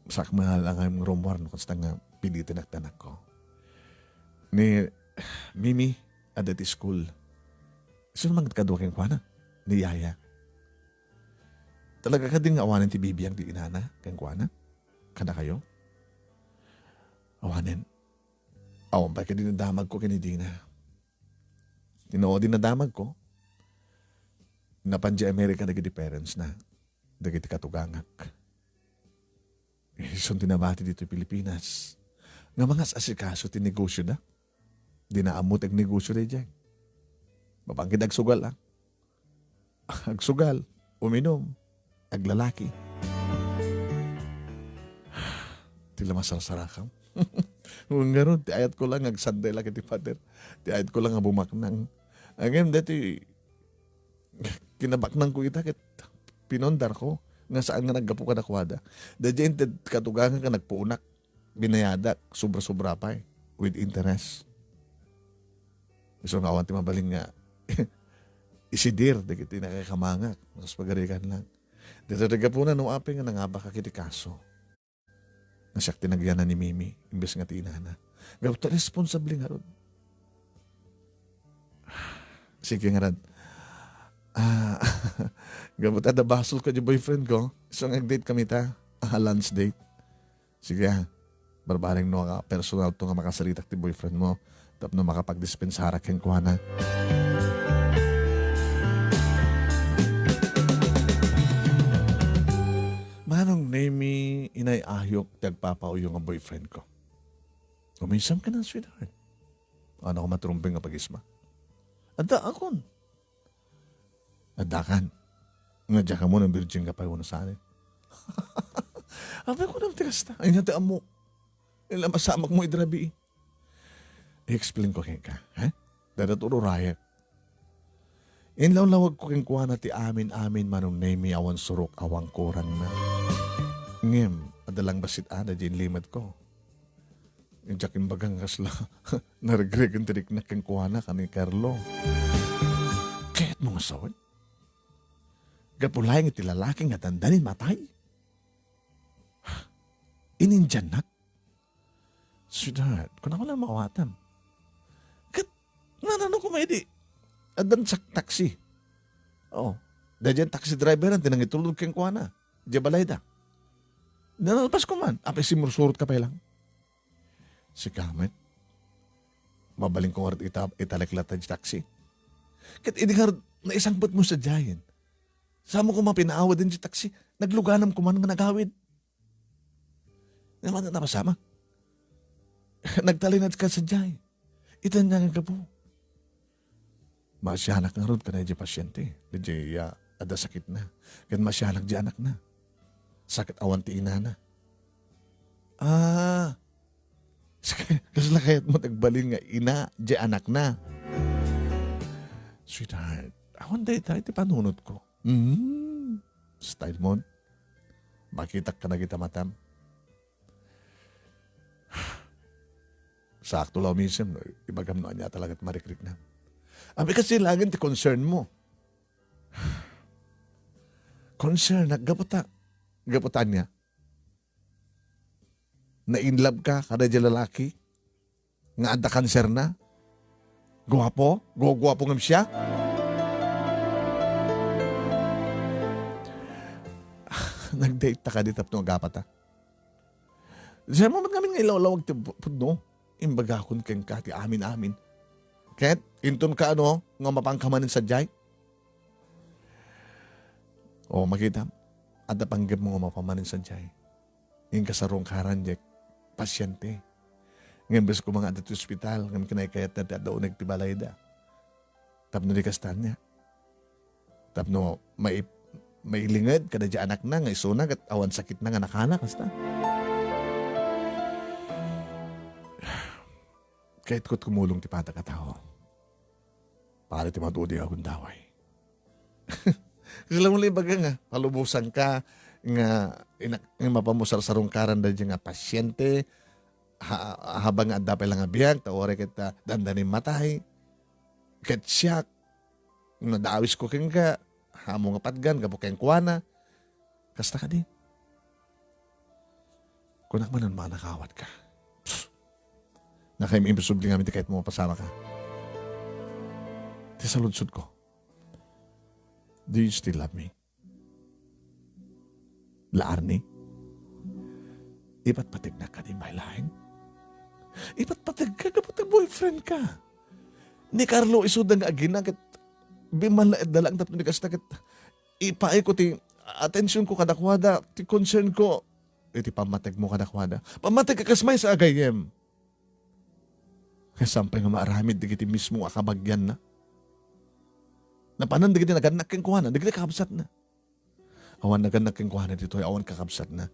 Sakma lang ang rumor no kasta nga pilitan ak tanak ko. Ni Mimi, adda ti school. Sino man kadua kenkuana? Ni Yaya. Talaga kadi nga awanen ti bibiag ti inana kenkuana? Kada kayo? Awanen. Awan pay kadi nadamag ko ken ni Dina. Tinuod ti nadamag ko. Napan di Amerika dagiti parents na. Dagiti katugangak. Isun ti nabati dito Pilipinas. Nga mangas-asikaso ti negosyo da. Di na ammo ti agnegosyo daydiay. Mapangkit agsugal, ah. Agsugal, uminum, aglalaki. Ti la masarsarakam. Ngarud, ti ayat ko lang agsanday laki ti pader. Ti ayat ko lang nga bumaknang. Ngem dati, kinabaknang ko ita ket pinondar ko nga saan nga naggapu kadakuada. Daydiay inted katugangan nga nagpuunak, binayadak, sobra-sobra pay, with interest. So, nga awan ti mabalin nga isidir dagiti nakakamangak, mas pagarikan lang. Dito ti gapuna no apay nga nangabak iti kaso. Nga siak ti nagyanan ni Mimi, imbes nga ti inana. Gapu ta responsable ngarud. Sige ngarud. Ah, gapu ta adda basol ko di boyfriend ko. So, nag-date kami ta. Ah, lunch date. Sige, ah. Barbareng no nga personal to nga makasaritak ti boyfriend mo tapno makapagdispensarak kenkuana. Manong Nemi, inay-ayok ti agpapauyo nga boyfriend ko. Uminsam ka na, sweetheart. Ano ko matrumbeng nga pagisma? Adda akon. Addakan. Nga diak ammo no virgin ka pay wenno saan. Apay ko ti kasta. Ay, nga ti ammo. Ila masamak mo idrabi. I-explain ko kenka, ha? Dada tururayak. Inlawlawag ko kenkuana ti amin-amin, Manong Nemi, awan surok, awan kurangna. Ngem, adda lang bassit ada di inlimed ko. Diak imbaga nga kasla naregregen ti riknak kenkuana ken ni Carlo. Kayatmo nga sawen? Gapu laeng iti lalaki nga dandanin matay? Inindiannak? Sweetheart, kunam lang maawatam. Ket, nanano koma idi? Addan sak-, taxi. Oo. Daydiay taxi driver ti nangitulod kenkuana. Diay balayda. Nalpas ko man. Apay, simursurot ka pay lang. Sika met, mabalin ko ngarud ita-, italekla ta di taxi. Ket idi ngarud, naisangpet mo sadiayen. Saan mo koma pinaawid di taxi, nagluganam ko man nga nagawid. Naman na napasamak. Nagtalinaed ka sadiay. Ita nga gapu. Masianak ngarud kadaydiay pasyente, daydiay, ah, adda sakitna. Ken masianak diay anakna. Sa ket awan ti inana. Ah, kasla kayat mo ti agbalin nga ina diay anakna? Sweetheart, awan dayta iti panunot ko. Mm, style mo. Makitak ka na kita matam. Sakto la umisem, no? Ibagam no ania talaga ti marikriknam. Apay, kasi laeng ti concern mo. Concern, gapu ta, gapu ta ania? Na-in love ka kada di lalaki nga adda kanser na? Guapo? Guaguapo ngem siya? Nag-date ta kadi tapno agapata? Siya mo met ngamin nga ilawlawag ti pu-, pudno. Imbagakon kenka ti amin-amin. Ket inton ka ano, nga mapanka manen sadiay? O, makita, adda panggep mo nga mapan manen sadiay. Inka sarungkaran diay pasyente. Ngem bes koma nga adda ti ospital, ngem kinaykayatna ti adda uneg ti balayda. Tapno di kasta ania. Tapno mai-, mailinged kada di anakna nga isuna ket awan sakitna nga nakana, kasta. Kayatko ti kumulong ti padak a tao. Para ti matudi a gundaway. Kasi lang mo lang ibaga nga, palubosan ka nga inak-, nga mapan mo sarsarungkaran daydi nga pasyente, ha-, habang nga adda pay lang a biag, ta uray ket, ah, dandanin matay. Ket siak, nadawis ko kenka, amo nga patgan, gapu kenkuana. Kasta kadi. Kunak man a manakawat ka. Psst. Nakaim-, imposible ngamin ti kayat mo mapasamak ka. Ti saludsod ko. Do you still love me? La Arnie? Ipatpategnak kadi, may laeng? Ipatpateg ka, gapu ta boyfriend ka. Ni Carlo, isuda nga agina ket bimmanlaedda lang tapno di kasta ket ipaay ko ti attention ko kadakuada, ti concern ko iti pammateg mo kadakuada. Pammateg a kas maysa a gayyem. Nga sampay nga maaramid dagiti mismo a kabagianna. Napanan dagiti nagannak kenkuana, dagiti kakabsatna. Awan nagannak kenkuana ditoy, awan kakabsatna.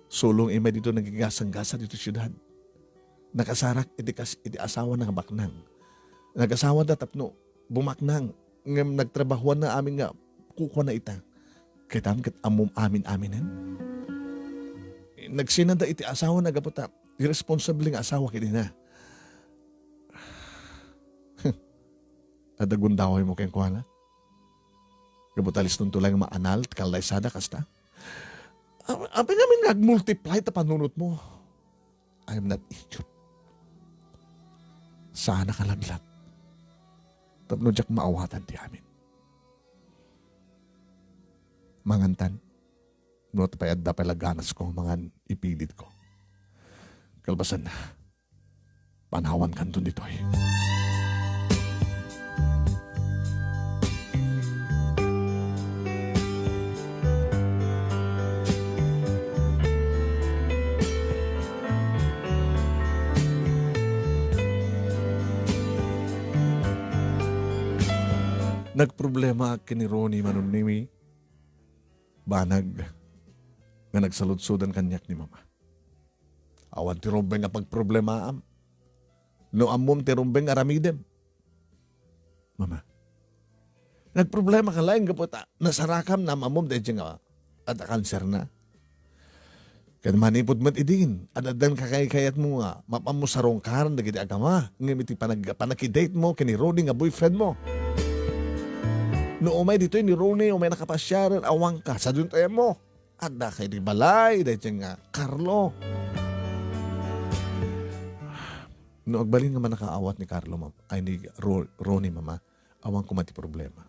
Sulong immay ditoy nagigasanggasat ditoy siudad. Nakasarak iti kas-, iti asawana nga baknang. Nagasawa da tapno bumaknang, ngem nagtrabahoanna amin nga kukuana ita. Ket am-, ket ammom amin-aminen. Nagsinanda iti asawana gapu ta irresponsable nga asawa ket ina. Adda gundaway mo kenkuana? Gapu ta listonto lang maanal ti kallaysada kasta? Am-, apay ngamin nga agmultiply ta panunot mo? I am not idiot. Saanak a laglat. Tapno diak maawatan ti amin. Mangantan. No, ta pay adda pay la ganas ko, mangan ipilit ko. Kalpasanna, panawankanton ditoy. Nagproblemaak ken ni Ronnie, Manong Nemi. Banag nga nagsaludsodan kaniak ni Mama. Awan ti rumbeng a pagproblemaam. No ammom ti rumbeng, aramidem. Mama, nagproblemaka laeng gapu ta nasarakam nga am-ammom daydiay nga adda kanserna. Ket manipud met idin, ad-addan kakaykayatmo nga mapanmo sarungkaran dagiti agama, ngem iti panag-, pannakidate mo ken ni Ronnie nga boyfriend mo. No umay ditoy ni Ronnie, umay nakapasiar, awanka, sadunto ayam mo. Addaka iti balay daydiay nga Carlo. No agbalin nga mannakaawat ni Carlo, mam-, ay, ni Ro-, Ronnie, Mama, awan koma ti problema.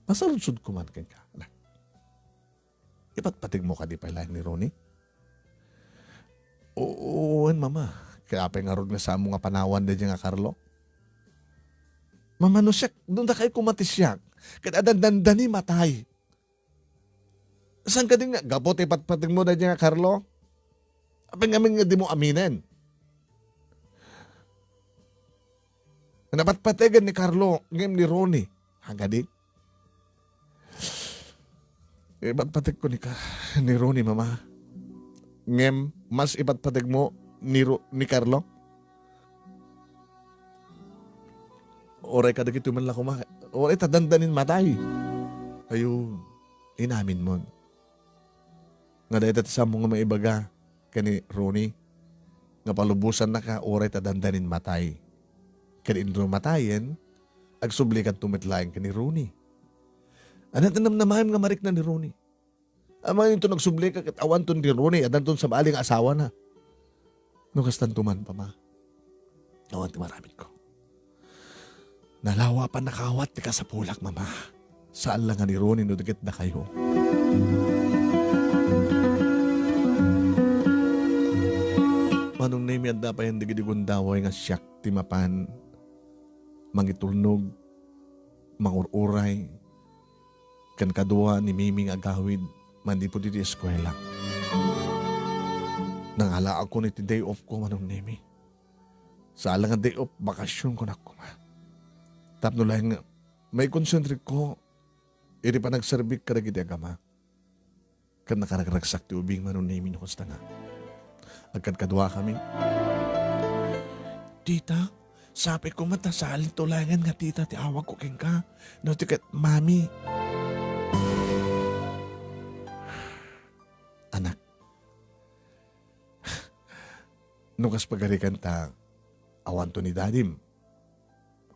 Masaludsodko man kenka, anak. Ipatpategmo kadi pay laeng ni Ronnie? Oo, wen, Mama. Kaya apay ngarud nga saanmo nga panawan daydiay nga Carlo? Mama, no siak, dundakayo koma ti siak. Ket addan dandani matay. Saan kadi nga gapu ti patpategmo daydiay nga Carlo? Apay ngamin nga dimo aminen? Napatpategen ni Carlo ngem ni Ronnie. Agadi? Ipatpategko ni Ka-, ni Ronnie, Mama. Ngem mas ipatpategmo ni Ro-, ni Carlo? Uray kadagitoy man la koma, uray ta dandanin matay. Ayun, inaminmon nga dayta ti saanmo nga maibaga ken ni Ronnie nga palubosannaka uray ta dandanin matay. Ken inton matayen, agsublikanto met laeng ken ni Ronnie. Ania ti namnamaem nga marikna ni Ronnie? Amangan inton agsublika ket awanton ni Ronnie, addanton sabali nga asawana. No kastanto man, Mama, awan ti maaramidko. Nalawa a pannakaawat ti kasapulak, Mama. Saan la nga ni Ronnie no di ket dakayo. Manong Nemi, adda pay dagiti gundaway nga siak ti mapan mangitulnog, mangur-uray, ken kadua ni Mimi nga agawid manipud iti eskuela. Nangalaakon iti day off ko, Manong Nemi. Saan la nga day off, bakasion kunak koma. Tapno laeng nga maikonsentrikko iti panagserbik kadagiti agama. Ket nakaragragsak ti ubing, Manong Nemi, no kasta nga agkadkaduakami. Tita, sapay koma ta saalinto laengen nga tita ti awagko kenka, no di ket mami. Anak, no kas pagarikan ta awanto ni dadim,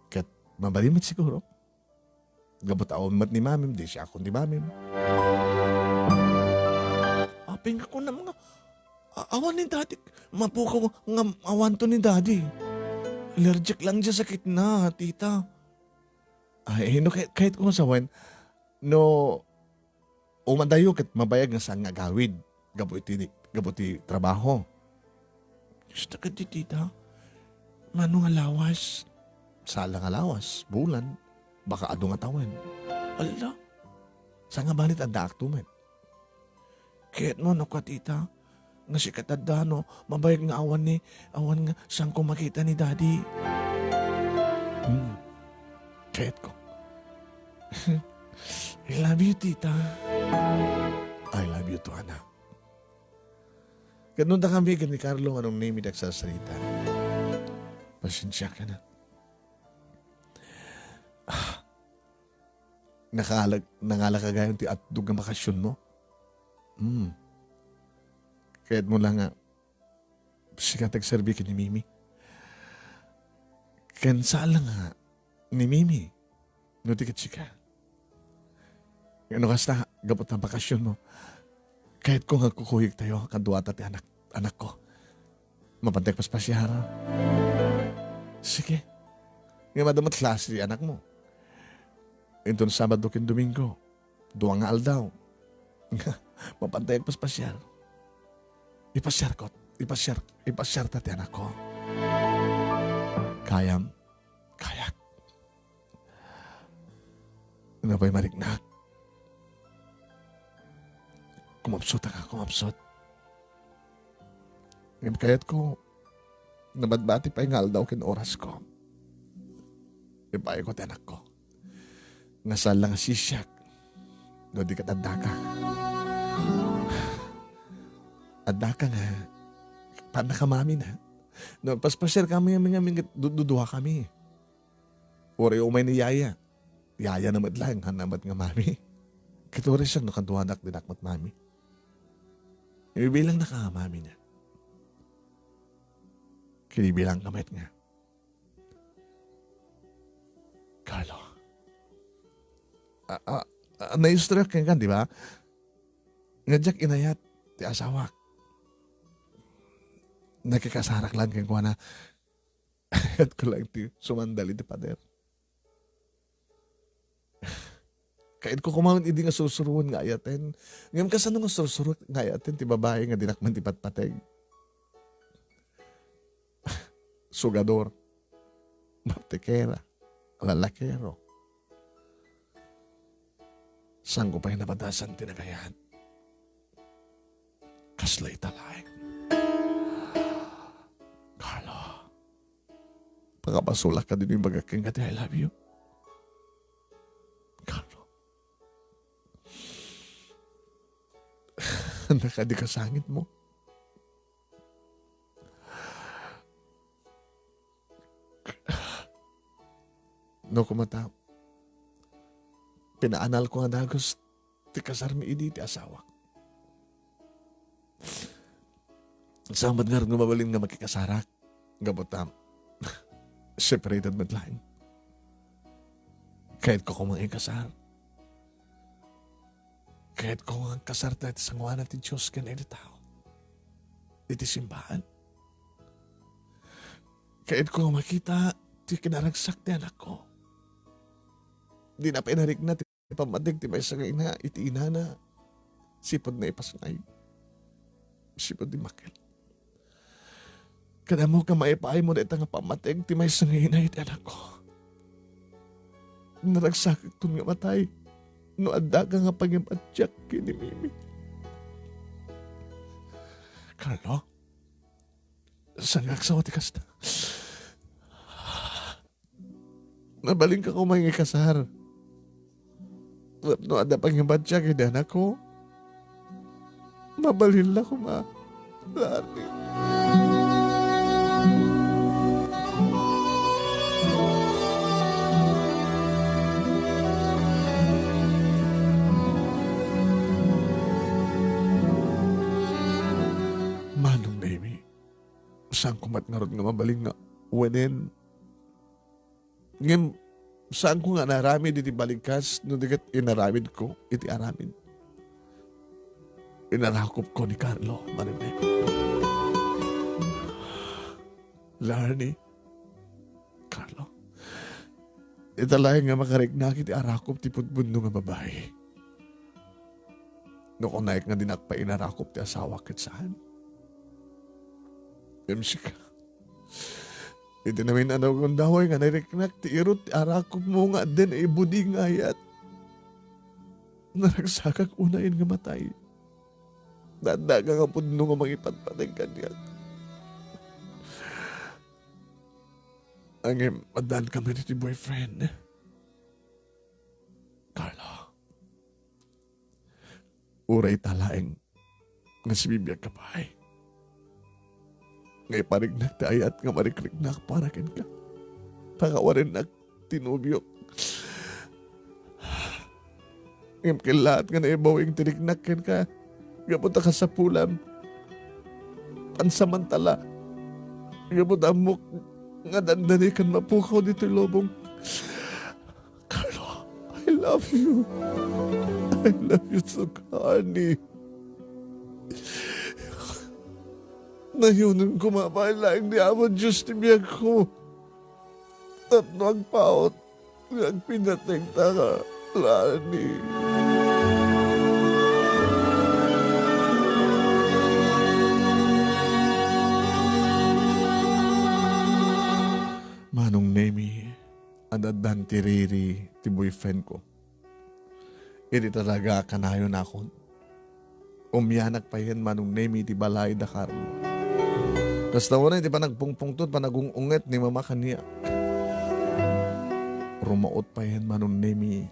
ket mabalin met siguro. Gapu ta awan met ni mamim, di siakon ni mamim. Apay nga kunam nga, a-, awan ni dadi, mapukaw nga awanto ni dadi. Allergic lang dia sakitna, tita. Ay, no, kay-, kayatko nga sawen, no, umadayo ket mabayag nga saan nga agawid gapu iti, gapu ti trabaho. Diyos ta ket ti tita. Mano nga lawas? Sala nga lawas, bulan. Baka adu nga tawen. Alla. Saan nga banit addaakto met? Ket no, no, ka tita, nga sikat adda, no, mabayag nga awan ni, awan nga saanko makita ni Daddy. Hmm. Kayatko. I love you, tita. I love you too, anak. Ket no dakami ken ni Carlo, Manong Nemi, ti agsasarita. Pasensiakan, anak. Ah, nakalag-, nangalaka gayam ti atdog nga bakasionmo? Hmm. Kayatmo la nga sika ti agserbi ken ni Mimi. Ken saan la nga ni Mimi, no di ket sika. Ngem no kasta, gapu ta bakasionmo, kayatko nga agkukuyogtayo kaduata ti anak, anakko. Mapantay paspasiar. Sige. Ngem adda met klase ti anakmo. Inton Sabado ken Domingo, dua nga aldaw. Mapantay agpaspasiar. Ipasiarko. Ipasiar, ipasiarta ti anakko. Kayam, kayak. Napay mariknak. Kumapsut a kumapsut. Ngem kayatko, nabatbati pay nga aldaw ken orasko. Ipaayko ti anakko. Nga saan la nga sisiak no di ket addaka. Addaka nga, pannaka mami na. No, agpaspasiar kami, kami, kami, du-, dudua kami. Uray umay ni Yaya. Yaya na met laeng, haan na met nga mami. Ket uray siak no kaduanak, dinak met mami. Ibibilang na ka nga mami na. Kinibilang ka met nga. Carlo. A, a, a, naistoryak kenka, di ba? Nga diak inayat ti asawak. Nakikasarak lang kenkuana. Ayatko lang ti sumandal iti pader. Kayatko koma idi nga sursuroen nga ayaten. Ngem kasano nga sursuroek nga ayaten ti babai nga dinak man ti patpateg? Sugador, martekera, lalakero. Saanko pay nabadasan ti nagayat. Kasla ita laeng. Carlo, pakabasolak kadi no ibagak kenka ti I love you? Carlo. Ania kadi kasangitmo? No, kumata, pinaanalko nga dagus ti kasarmi idi ti asawak. Saan met ngarud nga mabalin nga makikasarak? Gapu ta, separated met laeng. Kayatko koma nga ikasar. Kayatko nga agkasarta iti sangoanan ti Dios ken iti tao. Iti simbahan. Kayatko nga makita ti kinaragsak ti anakko. Dina pay narikna ti pammateg ti maysa nga ina iti inana. Sipud naipasngay. Sipud dimmakkel. Ket ammok nga maipaaymo dayta nga pammateg ti maysa nga ina iti anakko. Naragsakekton nga matay no addaka nga pangibatiak ken ni Mimi. Carlo, saan nga agsawa ti kasta? Mabalinka koma nga ikasar. Tapno adda pangibatiak iti anakko, mabalinla koma. Lani. Manong Nemi, saanko met ngarud nga mabalin nga wenen. Ngem, saanko nga naaramid iti baligkas no di ket inaramidko iti aramid. Inarakupko ni Carlo, Manong Nemi. Larnie, Carlo, ita laeng nga makariknak iti arakup ti pudpudno nga babai. No kunak nga dinak pay inarakup ti asawak ket saan. Ngem sika, iti namin-anaw a gundaway nga nariknak ti irut ti arakupmo nga adda ibudi nga ayat. Naragsakak unayen nga matay. Addaka nga pudno nga mangipatpateg kaniak. Ngem, addaan kami ditoy boyfriend. Carlo, uray ta laeng nga sibibiagka pay, nga ipariknak ti ayat nga marikriknak para kenka. Pakawarennak ti nobiok. Ngem kellaat nga naibawing ti riknak kenka gapu ta kasapulam. Pansamantala, gapu ta ammok nga dandani ken mapukaw ditoy lubong. Carlo, I love you. I love you so, Carnie. Nayonen koma pay laeng ni Apo Dios ti biagko. Tapno agpaut nga agpinateg ta ka, Larnie. Manong Nemi, ad-addan ti riri ti boyfriend ko. Idi talaga a kanayonakon, umianak payen Manong Nemi iti balay da Carlo. Kasta unay ti panagpungpungto, panagung-unget ni Mama kaniak. Rumaot payen Manong Nemi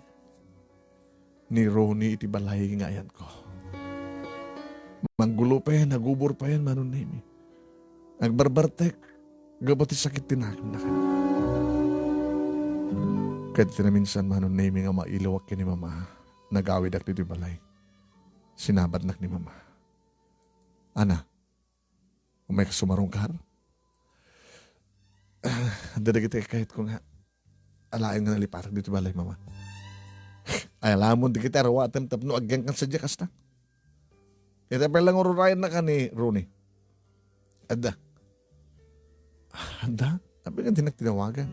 ni Ronnie iti balay nga ayanko. Manggulo payen, nagubor payen Manong Nemi. Agbarbartek gapu ti sakit ti nakemna kaniak. Ket iti naminsan Manong Nemi nga mailiwak ken ni Mama, nagawidak ditoy balay. Sinabatnak ni Mama. Ana, umayka sumarungkar? Ah, adda dagiti kayatko nga alaen nga nalipatak ditoy balay, Mama. Ay, alamon dagiti aruatem tapno agyankan sadiay kasta. Ita pay lang ururayennak ni Ronnie. Adda. Ah, adda? Apay nga dinak tinawagan?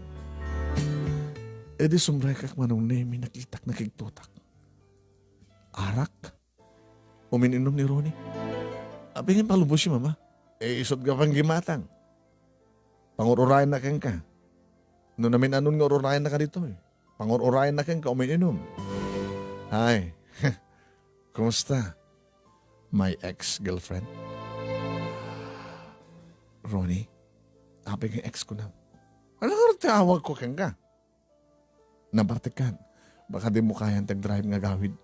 Idi sumrekak Manong Nemi, nakitak nakigtotak. Arak? Umin-inom ni Ronnie. Apay nga palubos ni Mama? Eh, isut' ka panggimatang. Pangur-urayenna kenka. No namin-anon nga ururayennaka ditoy, pangur-urayenna kenka, umin-inom. Ay, kumusta? My ex-girlfriend? Ronnie, apay nga ex ko na? Ano nga ti awag ko kenka? Nabartekan. Baka di mo kayan ti agdrive nga agawid.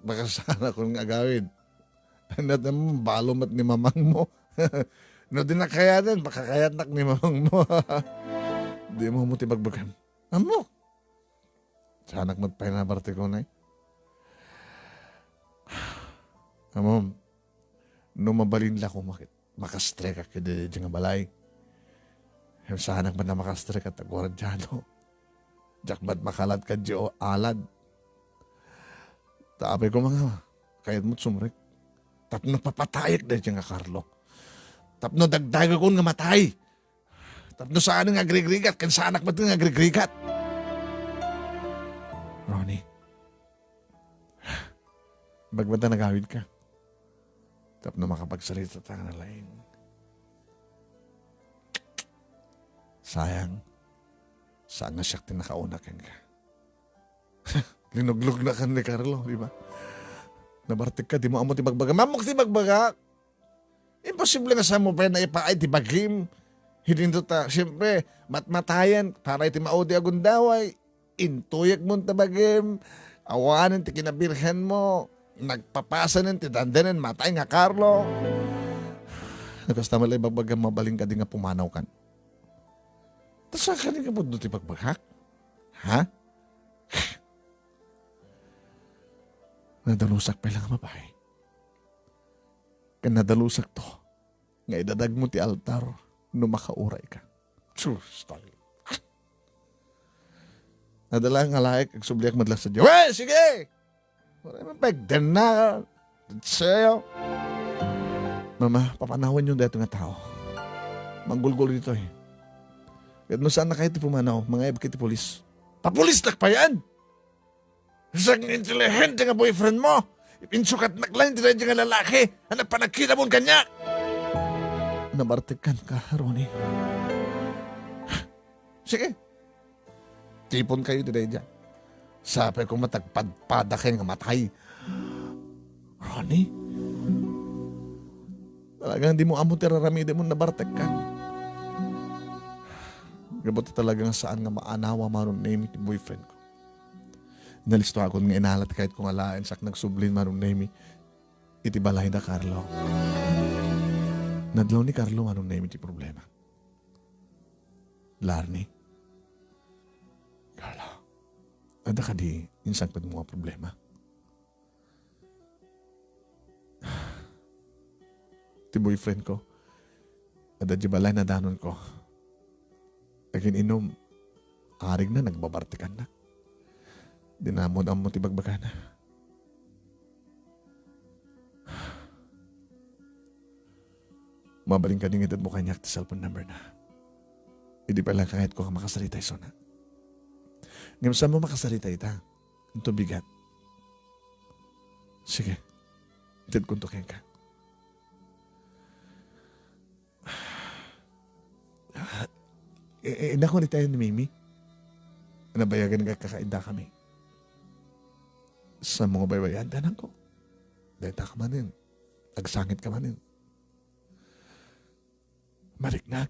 Baka saan ako nga agawid. Ano mo, balo met ni mamang mo. No, di na kayaten, baka kayatnak ni mamang mo. Di mo mo ti bagbagam. Amo. Sanak met pay nabartekon ay. Amo, no mabalin la ko makit. Makastrekak iti daydiay nga balay. Ngem saanak met a makastrek ket aguardiado. Diak met makaladkad diay alad. Ta apay koma nga, kayat met sumrek. Tapno papatayek daydiay nga Carlo. Tapno dagdagekon nga matay. Tapno saan nga agrigrigat, ken saanak met nga agrigrigat. Ronnie, bagbata nagawid ka. Tapno makapagsalita ta nga nalaing. Sayang, saan nga siak ti nakauna kenka. Linuglog na kan ni Carlo, di ba? Nabartek ka, di mo amo ti bagbaga. Mamok ti bagbaga! Imposible nga saan mo pay naipaay ti bagim. Hidinto ta, siyempre, matmatayan, para iti maudi a gundaway. Intuyek mon ta bagim, awanen ti kinabirhen mo, nagpapasanen ti dandanen matay nga Carlo. No kasta met la ibagbagam, mabalin kadi nga pumanawkan? Ta saan kadi nga pudno ti bagbagak? Ha? Nadalusak pay la nga babai. Ken nadalusak to nga idadag mo ti altar no makauray ka. Sus, tal-, nadala nga laek, agsubliak met la sadiay. We, sige! Wala man pagdana. Sayo. Mama, papanawan yung dato nga tao. Manggulgul dito eh. Ket no saan na kayo ti pumanaw, mangayab ka ti pulis. Papulis na pa yan! Sang intelihente nga boyfriend mo, insukatnak lang ti daydiay nga lalaki a nagpanagkita mon kaniak. Nabartekkan ka, Ronnie. Sige. Tipon kayo ti daydiay. Sapay ko matagpadpada kayo nga matay. Ronnie? Talagang di mo amo ti raramidem mo, nabartekkan. Gapu ta talagang saan nga maanawa Manong Nemi ti boyfriend ko. Nalisto akon nga inalat kayat ko nga laeng sak nagsublin Manong Nemi iti balay da Carlo. Nadlaw ni Carlo Manong Nemi ti problema. Larni. Carlo, adda kadi insangpet mo nga problema? Ti boyfriend ko, adda di balay nadanon ko. Agin-inom, arigna nagbabartikanna. Di na ammo ti bagbagana. Mabalin kadi nga itedmo kaniak ti cellphone number na. Idi pay lang kangayatko nga makasarita isuna. Ngem saan mo makasarita ita? Anto bigat? Sige. Itedkonto kenka. e, e, inakon itayo ni Mimi. Nabayagan nga kakaidda kami. Sa mga baybayan, tanangko. Dayta ka manen. Agsangit ka manen. Mariknak.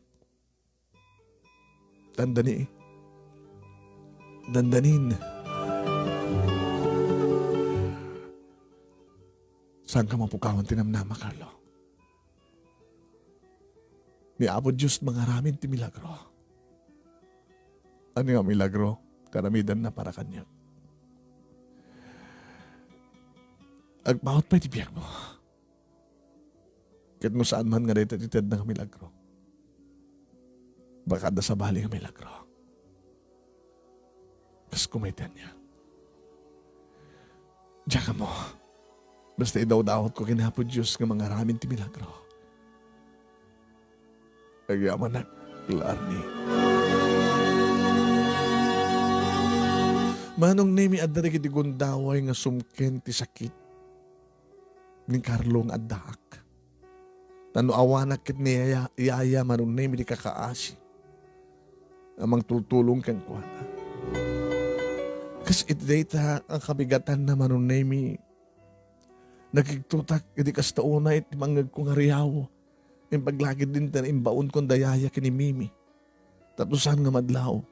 Dandani. Dandanin. Saan ka mapukawan ti namnama, Carlo? Ni Apo Dios mangaramid ti milagro. Ania nga milagro? Karamidanna para kaniak. Agpaut pay ti biagmo. Ket no saan man nga dayta ti tedna nga milagro, baka adda sabali nga milagro. Kas kumaytannya. Diak ammo. Basta idawdawatko ken Apo Dios nga mangaramid ti milagro. Agyamanak, Larni. Manong Nemi, adda dagiti gundaway nga sumken ti sakit ni Carlo nga addaak. Ta no awanak ket ni Yaya, Yaya Manong Nemi ti kakaasi a mangtultulong kenkuana. Kas iti dayta a kabigatanna, Manong Nemi, nakigtotak idi kasta unay ti mangngegko nga riaw. Impaglagidin ti naimbaonkon da Yaya ken ni Mimi. Tapno saan nga madlaw.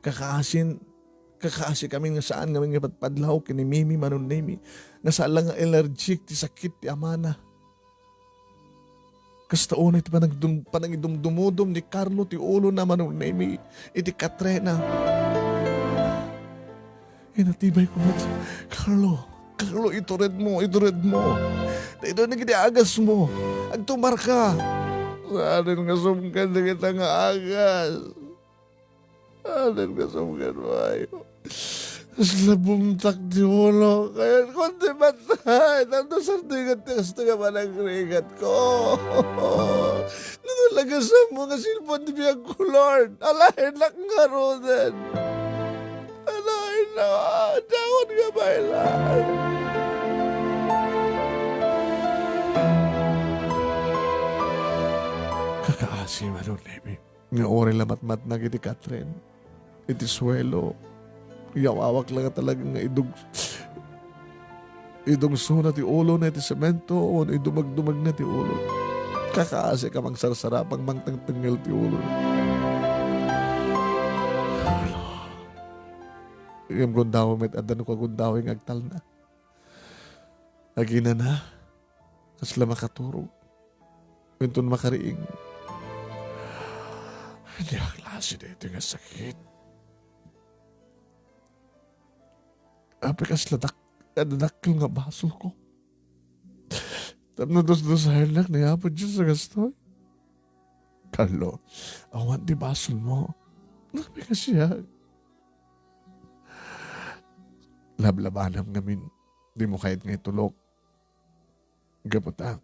Kakaasin, kakaasi kami nga saan nga mangipatpadlaw ken ni Mimi, Manong Nemi, nga saan la nga allergic ti sakit ti amana. Kasta unay ti panagdum-, panangidumdumudom ni Carlo ti ulona, Manong Nemi, iti katrena. Inatibay ko met, "Carlo, Carlo, ituredmo, ituredmo. Daytoy dagiti agasmo. Agtumarka." Saanen nga sumken dagita nga agas. Saanen nga sumken, bayo. Kasla bumtak ti ulo. Kayat ko ti patay. Tapno sartinget ti kasto nga panagrigat ko. No talaga sa mga silpon ti biag ko, Lord. Alaen nak ngaruden. Alaen na, daon nga bailan. Kakaasi, Manong Nemi, nga uray la matmatnag iti katren, iti suelo, yawawak la nga talaga nga idug-, idungsona ti ulona iti semento, wenno idumagdumagna ti ulo. Kakaasi ka mangsarsarapang mangtengtengngel ti ulo. Ngem gundaway met adda no kagundaway nga agtalna. Aginana, kasla makaturog. Inton makariing. Ania a klase daytoy nga sakit? Apay kasla dak-, dakkel nga basolko. Tapno dusdusaennak ni Apo Dios a kastoy. Carlo, awan ti basolmo. Apay kasiak? Lablabanam ngamin, dimo kayat nga itulok. Gapu ta,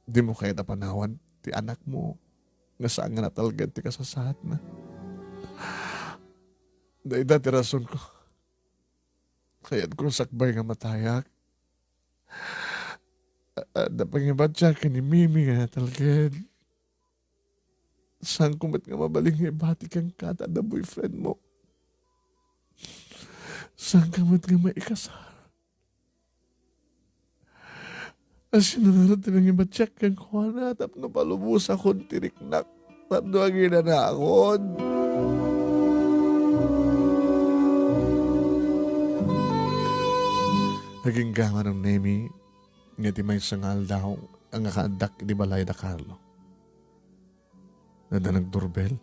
dimo kayat a panawan ti anakmo nga saan nga natalged ti kasasaadna. Dayta ti rasonko. Kayatko sakbay nga matayak. A-, adda pangibatiak ken ni Mimi nga natalged. Saanko met nga mabalin nga ibati kenka ta adda boyfriendmo. Saanka met nga maikasar. Asino ngarud ti nangibatiak kenkuana tapno palubosakon ti riknak tapno aginanakon? Agingga, Manong Nemi, nga ti maysa nga aldaw a nakaaddak iti balay da Carlo. Adda nagdurbel.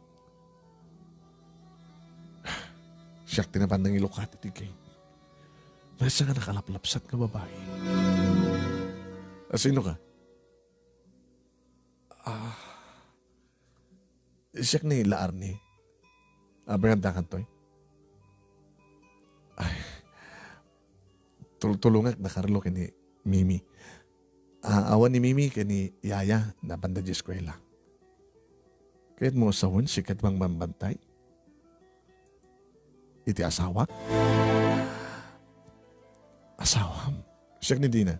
Siak ti napan nangilukat iti gate. Maysa nga nakalaplapsat nga babai. "Asino ka?" "Ah, siak ni La Arnie." "Apay nga adda kantoy?" "Ay, tultulongak da Carlo ken ni Mimi." Ah, awan ni Mimi ken ni Yaya, napanda diay eskuela. Kayatmo a sawen, siak ti mangbantay iti asawak? Asawam? Siak ni Dina.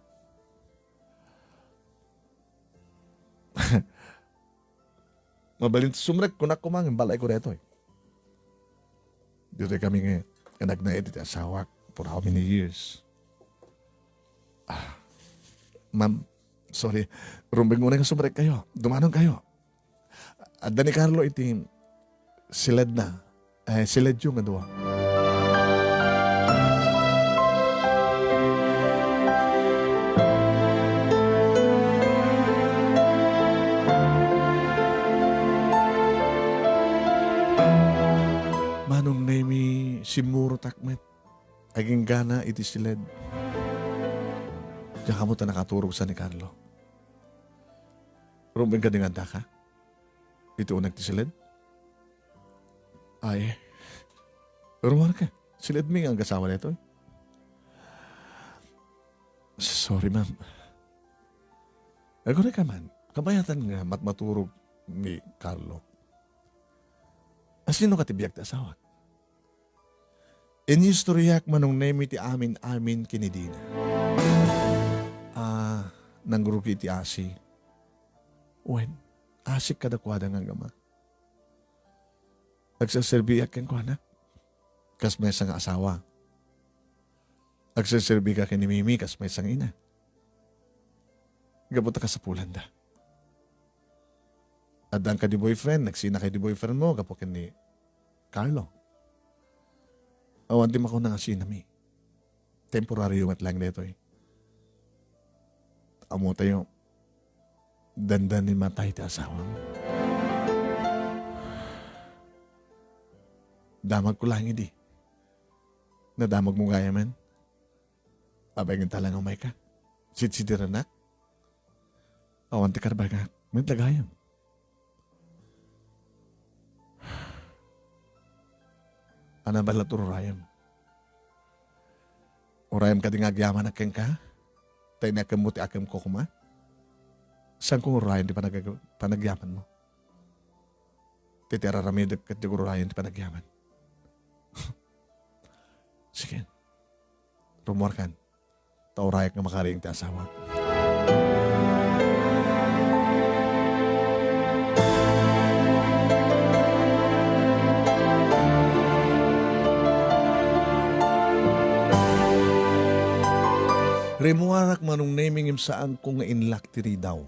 Mabalin sumrek, kunak koma, ngem balaeko daytoy. Ditoy kami nga, nga nagnaed iti asawak for how many years? Ah, ma'am, sorry. Rumbeng unay nga sumrekkayo. Dumanonkayo. Adda ni Carlo iti siledna. Eh, siledyo nga dua. Manong Nemi, simmurotak met. Aginggana iti siled. Diak ammo ta nakaturog sa ni Carlo. Rumbeng kadi nga addaka? Iti uneg ti siled? Ay, rummuarka. Siledmi nga agasawa daytoy. Sorry, ma'am. Aguray ka man. Kabayatan nga matmaturog ni Carlo. Asino ka ti biag ti asawak? Inistoryak Manong Nemi ti amin-amin ken ni Dina. Ah, nangrugi ti asi. Wen, asik kadakuada nga agama. Agserserbiak kenkuana kas maysa nga asawa. Agserserbika ken ni Mimi kas maysa nga ina. Gapu ta kasapulanda. Addaan kadi boyfriend, nagsinakayo ti boyfriend mo, gapu ken ni Carlo. Awan ti makuna nga sinami. Temporario met laeng daytoy. Ammotayo, dandani matay ti asawam. Damagko laeng idi. Nadamagmo gayamen. Apay ngata laeng umayka? Sitsidirenak? Awan ti karbagak. Met la gayam. Ania bala ti ururayem? Urayem kadi nga agyamanak kenka? Ta inikemmo ti ikemko koma? Saanko nga ururayen ti panag-, panagyamanmo? Ti, ti ar-aramidek ket diak ururayen ti panagyaman. Sige. Rummuarkan. Ta urayak nga makariing ti asawak. Rimmuarak Manong Nemi ngem saanko nga inlak ti ridaw.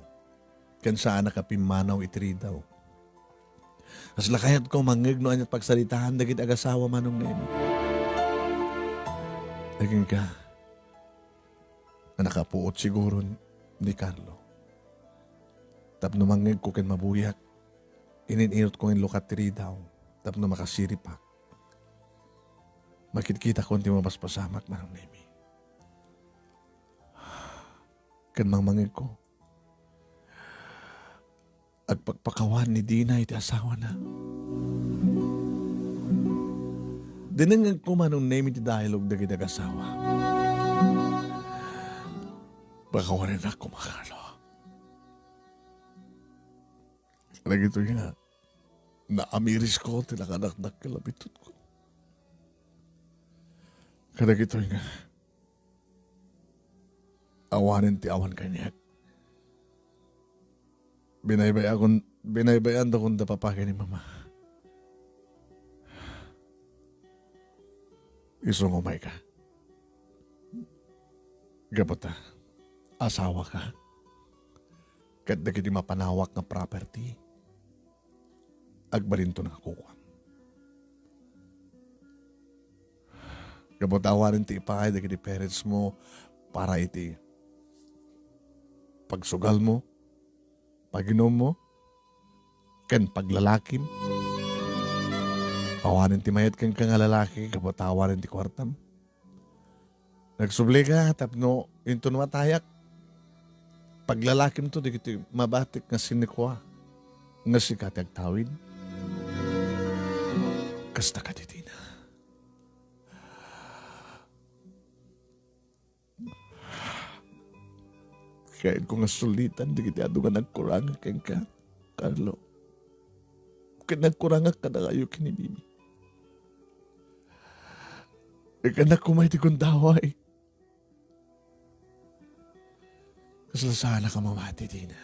Ken saanak a pimmanaw iti ridaw. Kasla kayatko mangngeg no ania ti pagsaritaan dagiti agasawa Manong Nemi. Agingga, a nakapuot siguron ni Carlo. Tapno mangngegko ken mabuyak, ininirotko nga inlukat ti ridaw tapno makasiripak. Makitkitakon ti mapaspasamak Manong Nemi. Ken mangmangngegko, agpakpakawan ni Dina iti asawana. Dinengngegko Manong Nemi ti dialogue dagiti agasawa. Pakawanennak koma, Carlo. Kadagitoy nga, naamirisko ti nakanakdakkel a bitutko. Kadagitoy nga, awanen ti awan kaniak. Binaybay-akon, binaybay-andakon da papa ken ni mama. Isu nga umayka. Gapu ta, asawaka. Ket dagiti mapanawak nga property, agbalinto nga kukuam. Gapu ta awanen ti ipaay dagiti parents mo para iti pagsugal mo, paginum mo, ken paglalakim. Awanen ti mayat kenka nga lalaki gapu ta awanen ti kuartam. Nagsublika tapno inton matayak, paglalakimto dagiti mabatik nga sinikua nga sika ti agtawid. Kasta kadi Dina. Kayatko nga sulitan dagiti adu nga nagkurangak kenka, Carlo. Ket nagkurangak kadakayo ken ni Bibi. Ikkannak koma iti gundaway. Kasla saanaka mamati, Dina.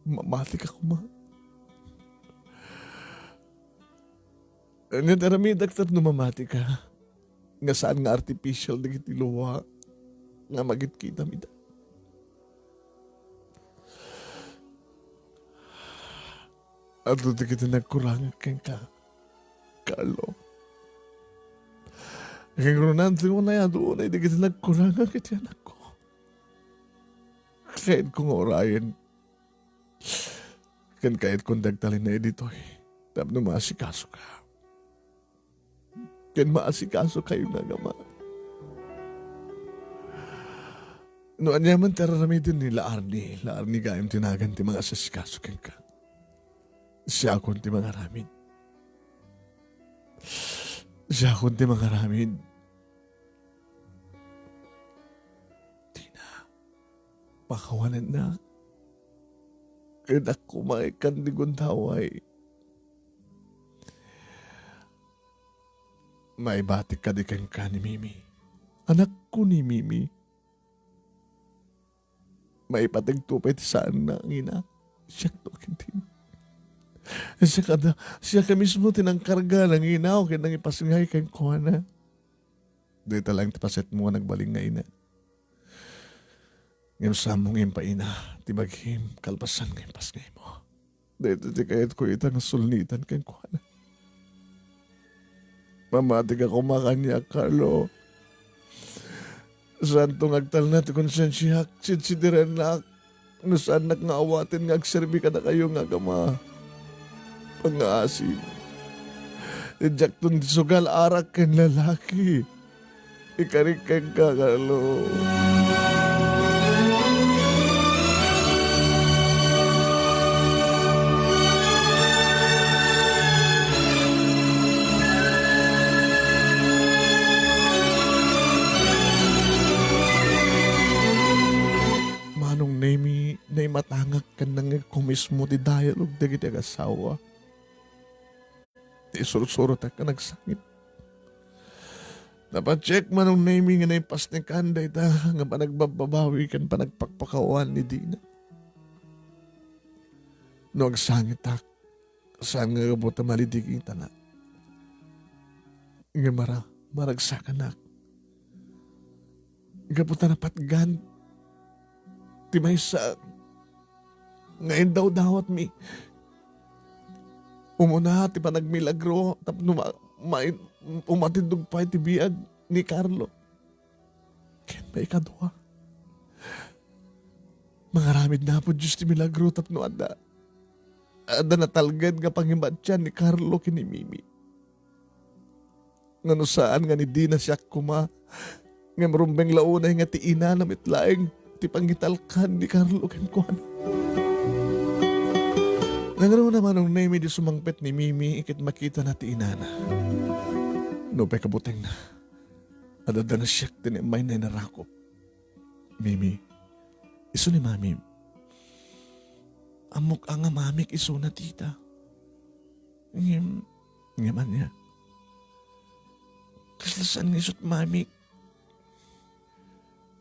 Mamatika koma. Ania ti aramidek tapno mamatika nga saan nga artificial dagiti lua nga makitkitam ida? Adu dagiti nagkurangak kenka, Carlo. Ken kunam ti unay, adu unay dagiti nagkurangak iti anakko. Kayatko nga urayen. Ken kayatkon ti agtalinaed ditoy tapno maasikasoka. Ken maasikasokayo nga agama. No ania man ti ar-aramiden ni La Arnie, La Arnie gayam ti nagan ti mangasikaso kenka. Siakon ti mangaramid. Siakon ti mangaramid. Dina. Pakawanennak. Ket agkumaek kan di gundaway. Maibatik kadi kenka ni Mimi. Anakko ni Mimi. Maipategto pay ti saanna, ngina. Siak to ken din. Siak ada, siak mismo ti nangkarga, nanginaw, ken nangipasngay kenkuana. Dayta laeng ti pasetmo nga nagbalin nga ina. Ngem saanmo nga impaina ti bagim kalpasan nga impasngaymo. Daytoy ti kayatko ita nga sulnitan kenkuana. Mamatika koma kaniak, Carlo. Saanto nga agtalna ti konsensiak, sidsiriennak, no saannak nga awaten nga agserbi kadakayo nga agama. Pangngaasim. Diakton ti sugal, arak ken lalaki. Ikarik kenka, Carlo. Manong Nemi, naimatangak ken nangngegko mismo ti dialogue dagiti agassawa. Isursurotak a nagsangit. Napatiek, Manong Nemi, nga naipasnekan dayta nga panagbabbabawi ken panagpakpakawan ni Dina. No agsangitak, saan nga gapu ta malidingitanak. Ngem mara-, maragsakanak. Gapu ta napatgan ti maysa nga indawdawatmi. Umuna ti panagmilagro tapno ma-, ma-, umatindog pay ti biag ni Carlo. Ken maikadua, mangaramid ni Apo Dios ti milagro tapno adda, adda natalged nga pangimatian ni Carlo ken ni Mimi. Nga no saan nga ni Dina siak koma, ngem rumbeng la unay nga ti inana met laeng ti pangitalkan ni Carlo kenkuana. Nangruna, Manong Nemi, idi sumangpet ni Mimi ket makitana ti inana. Nupay kabutengna, adda na siak ti naimmayna inarakop. Mimi, isu ni Mami. Ammok a nga mamik isuna, tita. Ngem, ngem ania? Kasla saan nga isut mamik?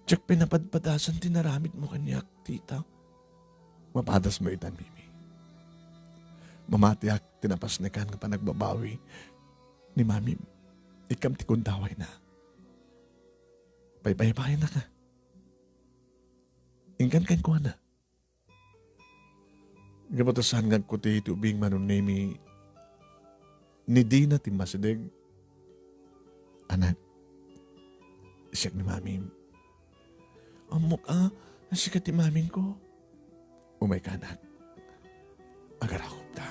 Diak pinapadpadasan ti naramidmo kaniak, tita. Mapadasmo itan, Mimi. Mamatiak ti napasnekan nga panagbabawi ni Mamim. Ikkam ti gundawayna. Paypaypaayennaka. Inkan kenkuana. Gapu ta saan nga agkuti ti ubing, Manong Nemi, ni Dina ti masideg. Anak, siak ni Mamim. Ammok a, sika ti mamingko. Umayka, anak. Agarakopta.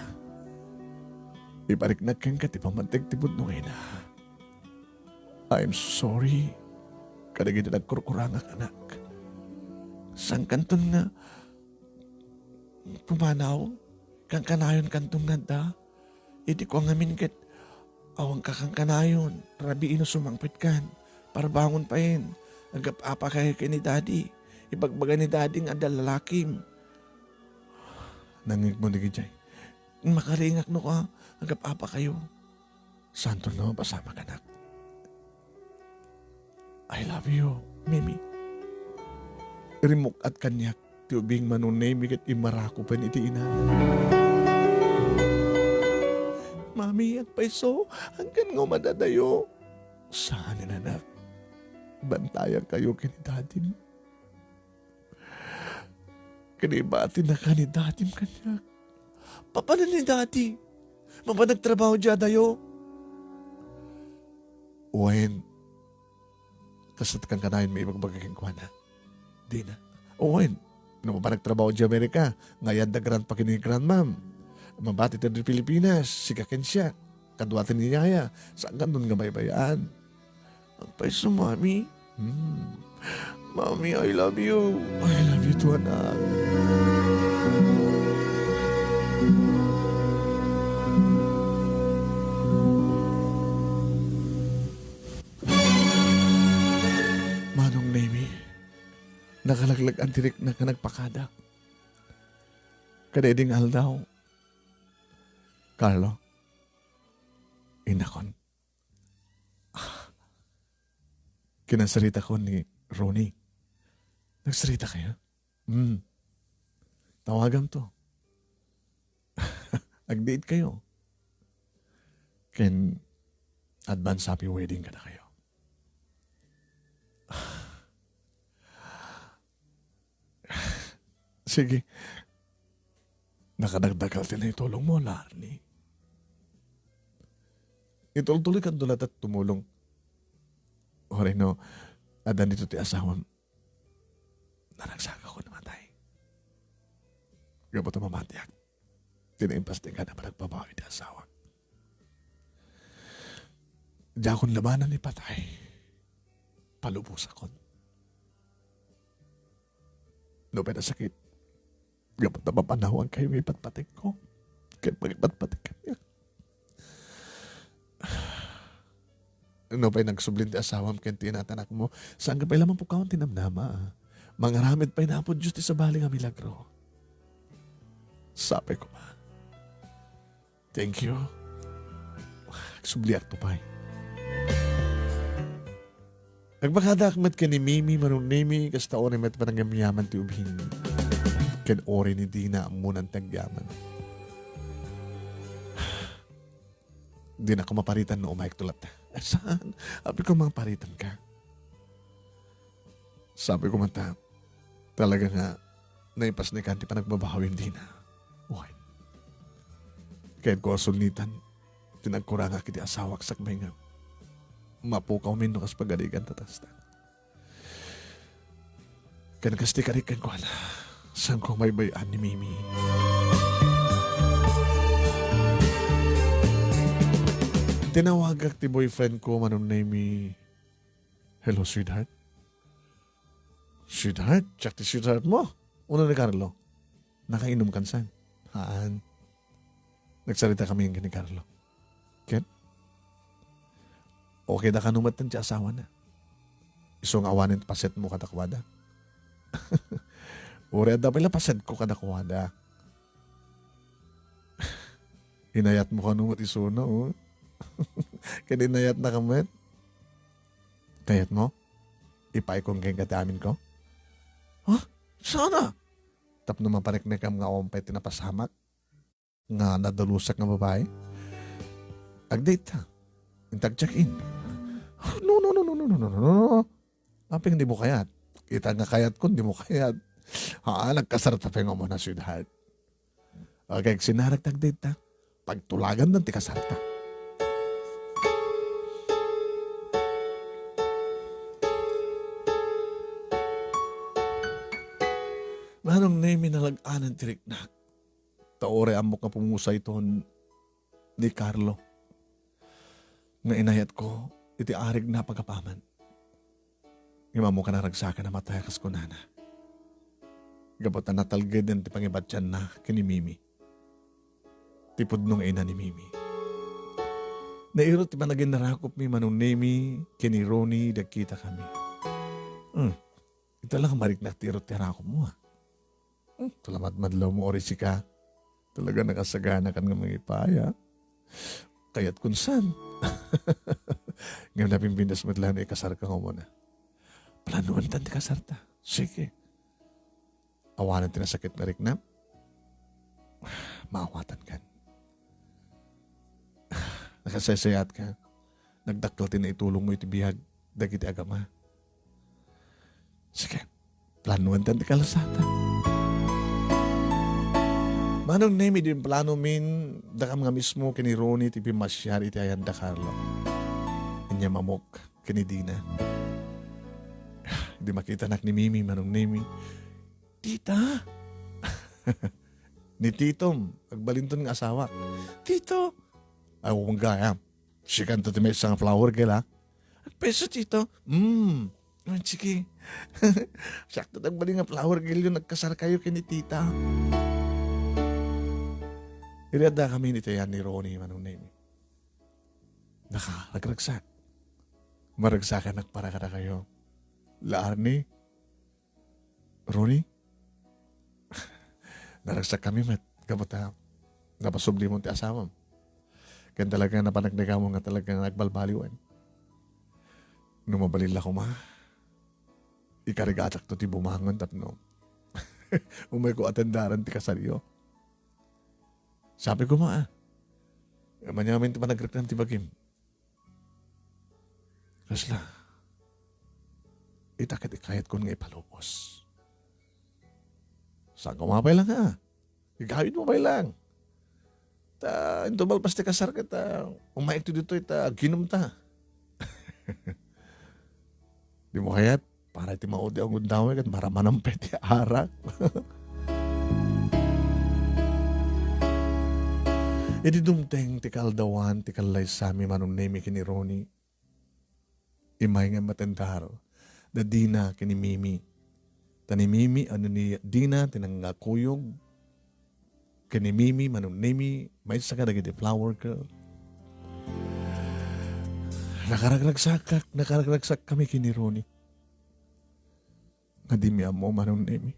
Ipariknak kenka ti pammantek ti pudno nga ina. I'm sorry kadagiti nagkurkurangak, anak. Sangkanton nga pumanaw, kankanayon kanton nga adda. Idi ko ngamin ket awan ka kankanayon, rabii no sumangpetkan. Parbangon payen, agap-apakayo ken ni Daddy. Ibagbaga ni Daddy nga adda lalakim. Nangngegmo dagiti ay. Makaringak no ka, agap-apakayo. Santon nga mapasamak, anak. I love you, Mimi. Rimmuk-at kaniak ti ubing, Manong Nemi, ket immarako pay iti inana. Mami, agpayso, anggan nga umadadayo. Saan, inanak. Bantayankayo ken ni Dadim. Kinibatinaka ni Dadim kaniak. Papanen ni Dadi? Mapan nagtrabaho diay adayo? Wen, kasat kan kanayon maibagbaga kenkuana. Dina. Wen, no mapan nagtrabaho diay Amerika, nga ayan da grandpa ken ni grandmam. Mabati ta diay Pilipinas, sika ken siak. Kaduaten ni Yaya, saan kano nga baybay-an? Agpayso, Mami. Hmm. Mami, I love you. I love you too, anak. Manong Nemi, nakalaglag-an ti riknak nga nagpakada. Kadaydi nga aldaw, Carlo, innakon. Ah, kinansaritakon ni Ronnie. Nagsaritakayo? Hmm. Tawaganto. Ag-date kayo. Ken advance happy wedding kadakayo. Sige. Nakadakdakkel ti naitulongmo, Larnie. Itultuloykanto latta ti tumulong. Uray no, adda ditoy ti asawam. Naragsakakon a matay. Gapu ta mamatiak, ti naimpasnekan a panagbabawi ti asawak. Diakon labanan ipatay. Palubosakon. No pay nasakit, gapu ta mapanawankayo nga ipatpatikko, ket mangipatpatik kaniak. No pay nagsublin ti asawam ken ti inat-anakmo, saan ka pay la mapukawan ti namnama. Mangaramid pay ni Apo Dios ti sabali nga milagro. Sapay koma. Thank you. Agsubliakto pay. Agbagadak met ken ni Mimi, Manong Nemi, kasta uray met panangyamyaman ti ubing. Ken uray ni Dina, ammonan ti agyaman. Dinako maparitan no umayakto latta. Saan? Apay ko maparitanka. Sabi ko man ta, talaga nga naipasnekan ti panagbabawim dina. Wen. Kayatko a sulnitan ti nagkurangak iti asawak sakbay nga mapukawmin no kas pagarigan ta kasta. Ken kas ti karik kenkuana, saanko a baybay-an ni Mimi. Tinawagak ti boyfriend ko, Manong Nemi. Hello, sweetheart. Sweetheart? Siak ti sweetheart mo? Uno ni Carlo? Nakainumkan san? Haan. Nagsarita kami ken ni Carlo. Ken? Okay da kano met ti asawana. Isu nga awanen ti pasetmo kadakuada. Uray adda pay la pasetko kadakuada. Inayatmo kano met isuna, oh. Ken inayatnaka met. Kayatmo? Ipaayko kenka ti aminko? Ha? Saan a? Tapno mapariknekam nga awan pay ti napasamak nga nadalusak nga babai? Ag-date ta. Inta ag-check-in. No, no, no, no, no, no, no, no, no. Apay nga dimo kayat? Ita nga kayatkon, dimo kayat. Haa, nagkasarta pay nga umuna, sweetheart. Okay, agsinarek ta ag-date ta. Pagtulagan dan ti kasarta. Manong Nemi, nalag-anan ti riknak. Ta uray ammok nga pumusayton ni Carlo nga inayatko iti arigna a pagapaman. Ngem ammok a naragsakan a matay a kas kunana. Gapu ta natalgeden ti pangibatianna ken ni Mimi. Ti pudno nga ina ni Mimi. Nairut ti panaginnarakupmi, Manong Nemi, ken ni Ronnie, dagkita kami. Hmm. Ita la nga mariknak ti irut ti arakupmo, ah. Hmm, salamat madlaw mo, ori sika. Talaga nakasaganakan nga mangipaya. Kayatkon san. Ngem napimpintas met la no ikasarka nga umuna. Planuantan ti kasarta. Sige. Awanen ti nasakit nga riknam. Maawatankan. Nakasaysayaatka. Nagdakkel ti naitulongmo iti biag dagiti agama. Sige, planuentayo ti kalasata. Manong Nemi, idi implanomin dakam nga mismo ken ni Ronnie ti pimmasiar iti ayan da Carlo. Ania, mamok ken ni Dina. Idi makitanak ni Mimi, Manong Nemi, "Tita!" "Ni titom, agbalinton nga asawak." "Tito!" "Ay, gayam. Sikanto ti maysa nga flower girl, ha?" "Agpayso, tito." "Hmm. Ah, sige." "Siakto ti agbalin nga flower girl yo, nagkasarkayo ken ni tita." Idi addakami iti ayan ni Ronnie, Manong Nemi, nakaragragsak. Maragsakanak para kadakayo. La Arnie, Ronnie, naragsakkami met gapu ta napasublimon ti asawam. Ken talaga napaneknekamon nga talaga nagbalbaliwen. No mabalin la koma, ikarigatakto ti bumangon tapno umayko atendaran ti kasaryo. Sapay koma, a. Ania ngamin ti panagreknam ti bagim? Kasla? Ita ket ikayatkon nga ipalubos. Saan ka mapay lang, ha? Igawidmo pay lang. Ta, inton malpas ti kasar ket, ah, umayekto ditoy ta aginumta. Dimo kayat? Para iti maudi a gundaway ket maramanan pay ti arak. Idi dumteng ti kaaldawan ti kallaysami, Manong Nemi ken ni Ronnie, immay nga matendar da Dina ken ni Mimi. Ta ni Mimi, a, ni Dina ti nangakuyog ken ni Mimi, Manong Nemi, maysa kadagiti flower girl. Nakaragragsakak, nakaragragsakkami ken ni Ronnie. Nga dimi ammo, Manong Nemi,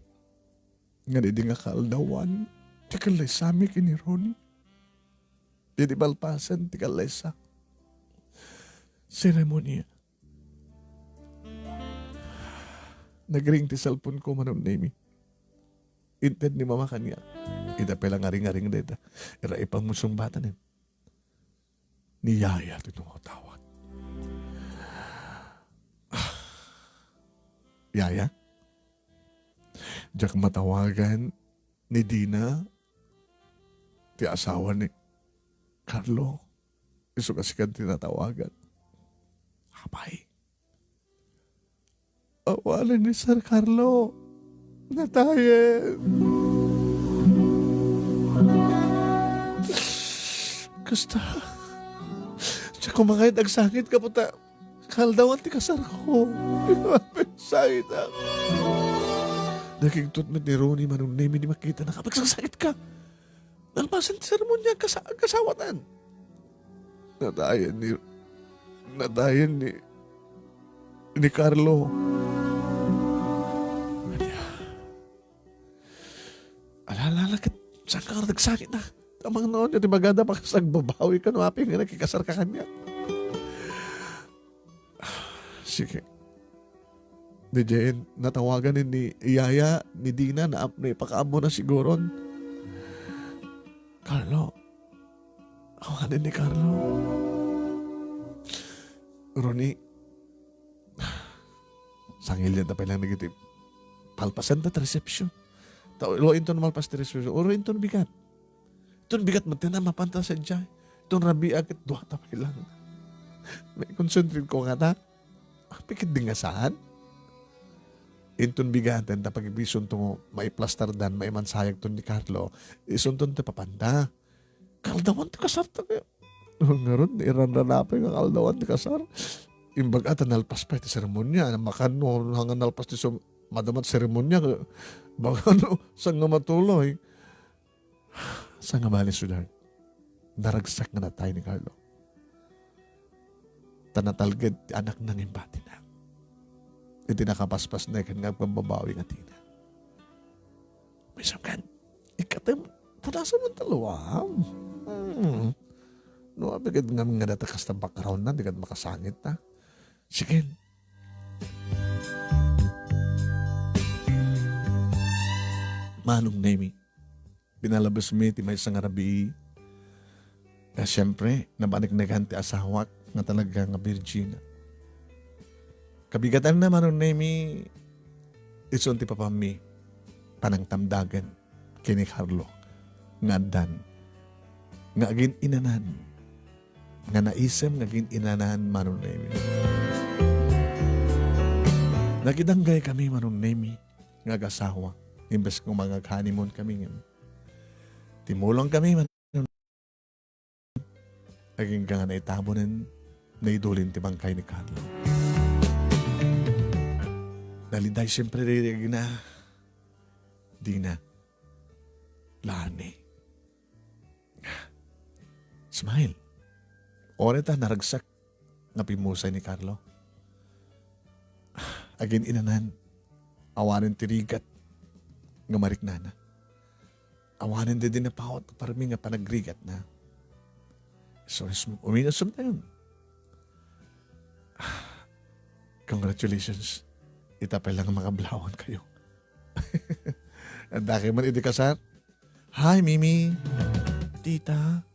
nga idi nga kaaldawan ti kallaysami ken ni Ronnie, idi malpasen ti kallaysa seremonia, nagring ti cellphone ko, Manong Nemi. Inted ni Mama kaniak. Ita pay lang nga ring-aring dayta. Ira ipang mo sungbatanen. Ni Yaya ti tumatawag. Yaya? Diak matawagan ni Dina, ti asawa ni Carlo. Isu nga sika ti natawagan. Apay. Awanen ni Sir Carlo. Natayen. Kasta. Diak koma kayat agsangit gapu ta kaaldawan ti kasarko. Sangit a. Nakigtot met ni Ronnie, Manong Nemi, idi makitana. Agsangsangit ka. Nalpasen ti seremonia, agkasa-, agkasawatan. Natayen ni, natayen ni, ni Carlo. Ala, ala, ala, ket saan ka nga nagsangit na? Tamang noon, iti bagada, bakas agbabawi ka, no, apay nga nakikasar ka kaniak. Sige. Diay natawagan ni Yaya, ni Dina, na, naipakaammona siguron. Carlo. Awanen ni Carlo. Ronnie. Sangilyan ta pay lang dagiti palpasen ta ti resepsyon. Ta, ulo inton malpas ti resepsyon, ulo inton bigat. Inton bigat met ti na mapanta sadiay. Inton rabii ket dua ta pay lang. May concentrate ko nga ta. Apay ket di nga saan? Inton bigaten ta pagbisunto nga maiplastardan, maimansayagton ni Carlo, isunton ti papanta. Kaaldawan ti kasarta kaya. Ngarud, iranranapay nga kaaldawan ti kasar. Imbag-a ta nalpas pay ti seremonia, makanno, hanggang nalpas ti sum-, madama ti seremonia, baka no, saan nga matuloy. Saan nga bali, sweetheart? Naragsak nga natay ni Carlo. Ta natalged ti anakna nga imbatina. Iti nakapaspasnek ken nga agpambabawi nga tina. Maysa ket, ikatem, punasen man ta luam. Hmm. No, apay ket ngem nga data kasta background na, di ket makasangit ta. Sige. Manong Nemi, pinalabesmi ti maysa nga rabii. Nga siempre, nabaneknegan ti asawak nga talaga nga birjina. Kabigatanna, Manong Nemi, isun ti papammi, panangtamdagen ken ni Carlo nga addan nga agin-inanan, nga naisem nga agin-inanan, Manong Nemi. Nakidanggay kami, Manong Nemi, nga agasawa. Imbes nga umangag honeymoon kami ngem, timulong kami, Manong, agingga nga naitabonen, naidulin ti bangkay ni Carlo. Naliday siyempre dagiti agina, Dina, Lani. Smile. Uray ta naragsak nga pimmusay ni Carlo. Agin-inanan, awanen ti rigat nga mariknana. Awanen daydi napaut parmi nga panagrigatna. So, is-, uminusem tayo. Congratulations. Ita pay lang makablawan kayo. Adda kayo man idi kasar? Hi, Mimi. Tita,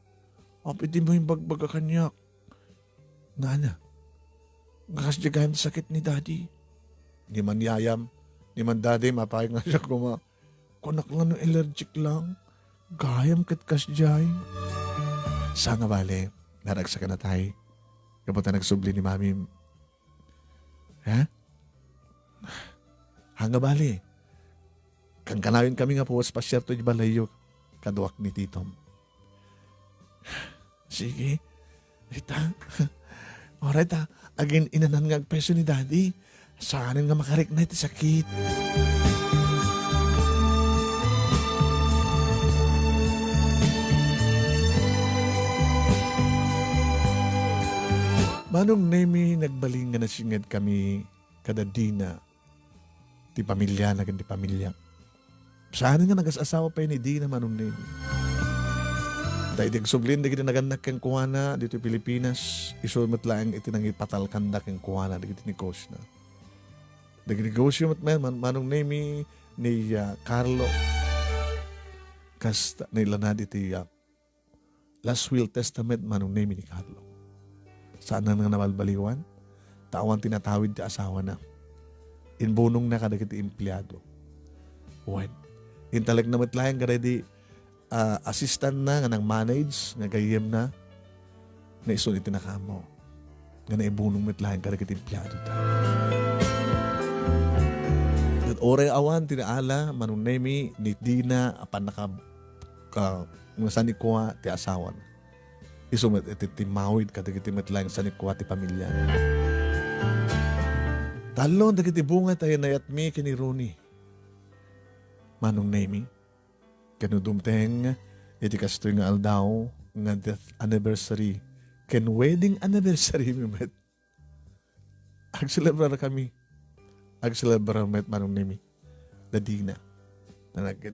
apay dimo imbagbaga kaniak? Ngana? Nga kasdiay gayam ti sakit ni Daddy. Ni man yayam, ni man daddy, mapay nga siya kuma. Kunak lang no allergic lang. Gayam ket kasdiay. Sa nga bale, naragsakan na tayo. Kapag nagsubli ni Mami, ha? Ha nga bale? Kankanayon kami nga puwas pasiar to iti balayyo, kaduak ni Titom. Sige. Ita. Oray ta, agin-inanan nga agpayso ni Daddy. Saanen nga makarikna iti sakit. Manong Nemi, nagbalin nga nasinged kami kada Dina ti pamiliana ken ti pamiliak. Saan nga nagas-asawa pay ni Dina, Manong Nemi. Ta idi agsublin dagiti nagannak kenkuana ditoy Pilipinas, isu met laeng iti nangipatalkanda kenkuana dagiti negosiona. Dagiti negosio met man, Man-, Manong Nemi, ni, ah, Carlo. Kasta, nailanad iti, ah, last will testament, Manong Nemi, ni Carlo. Saan nga nabalbaliwan? Ta awan ti natawid ti asawana. Imbunongna kadagiti empleado. Wen, intalekna met laeng kadagiti, ah, assistantna nga nang-manage nga gayyemna nga isu iti nakaammo. Nga naibunong met laeng kadagiti empleado ta. Ket uray awan ti naala, Manong Nemi, ni Dina a pannaka-, ka-, nga sanikua ti asawana. Isu met iti timmawid kadagiti met laeng sanikua ti pamiliana. Tallo dagiti bunga ti ayanayatmi ken ni Ronnie, Manong Nemi. Ken no dumteng iti kastoy nga aldaw nga death anniversary ken wedding anniversary mi met, agselebrar kami. Agselebrar met, Manong Nemi. Dadina. Nanag-,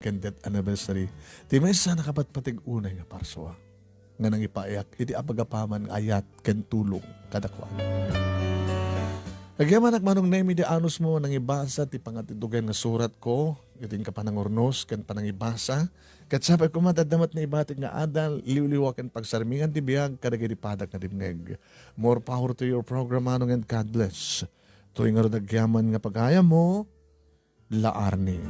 ken death anniversary. Ti maysa nakapatpateg unay nga parsua nga nangipayak iti apagapaman nga ayat ken tulong kadakuada. Agyamanak, Manong Nemi, ti anusmo nangibasa ti pangatiddogen nga suratko iti inka panangurnos ken panangibasa. Ket sapay koma, adda met naibatik nga adal, liwliwa ken pagsarmingan ti biag kadagiti padak nga dimngeg. More power to your program, Manong, and God bless. Toy ngarud agyaman nga pagayammo, La Arnie.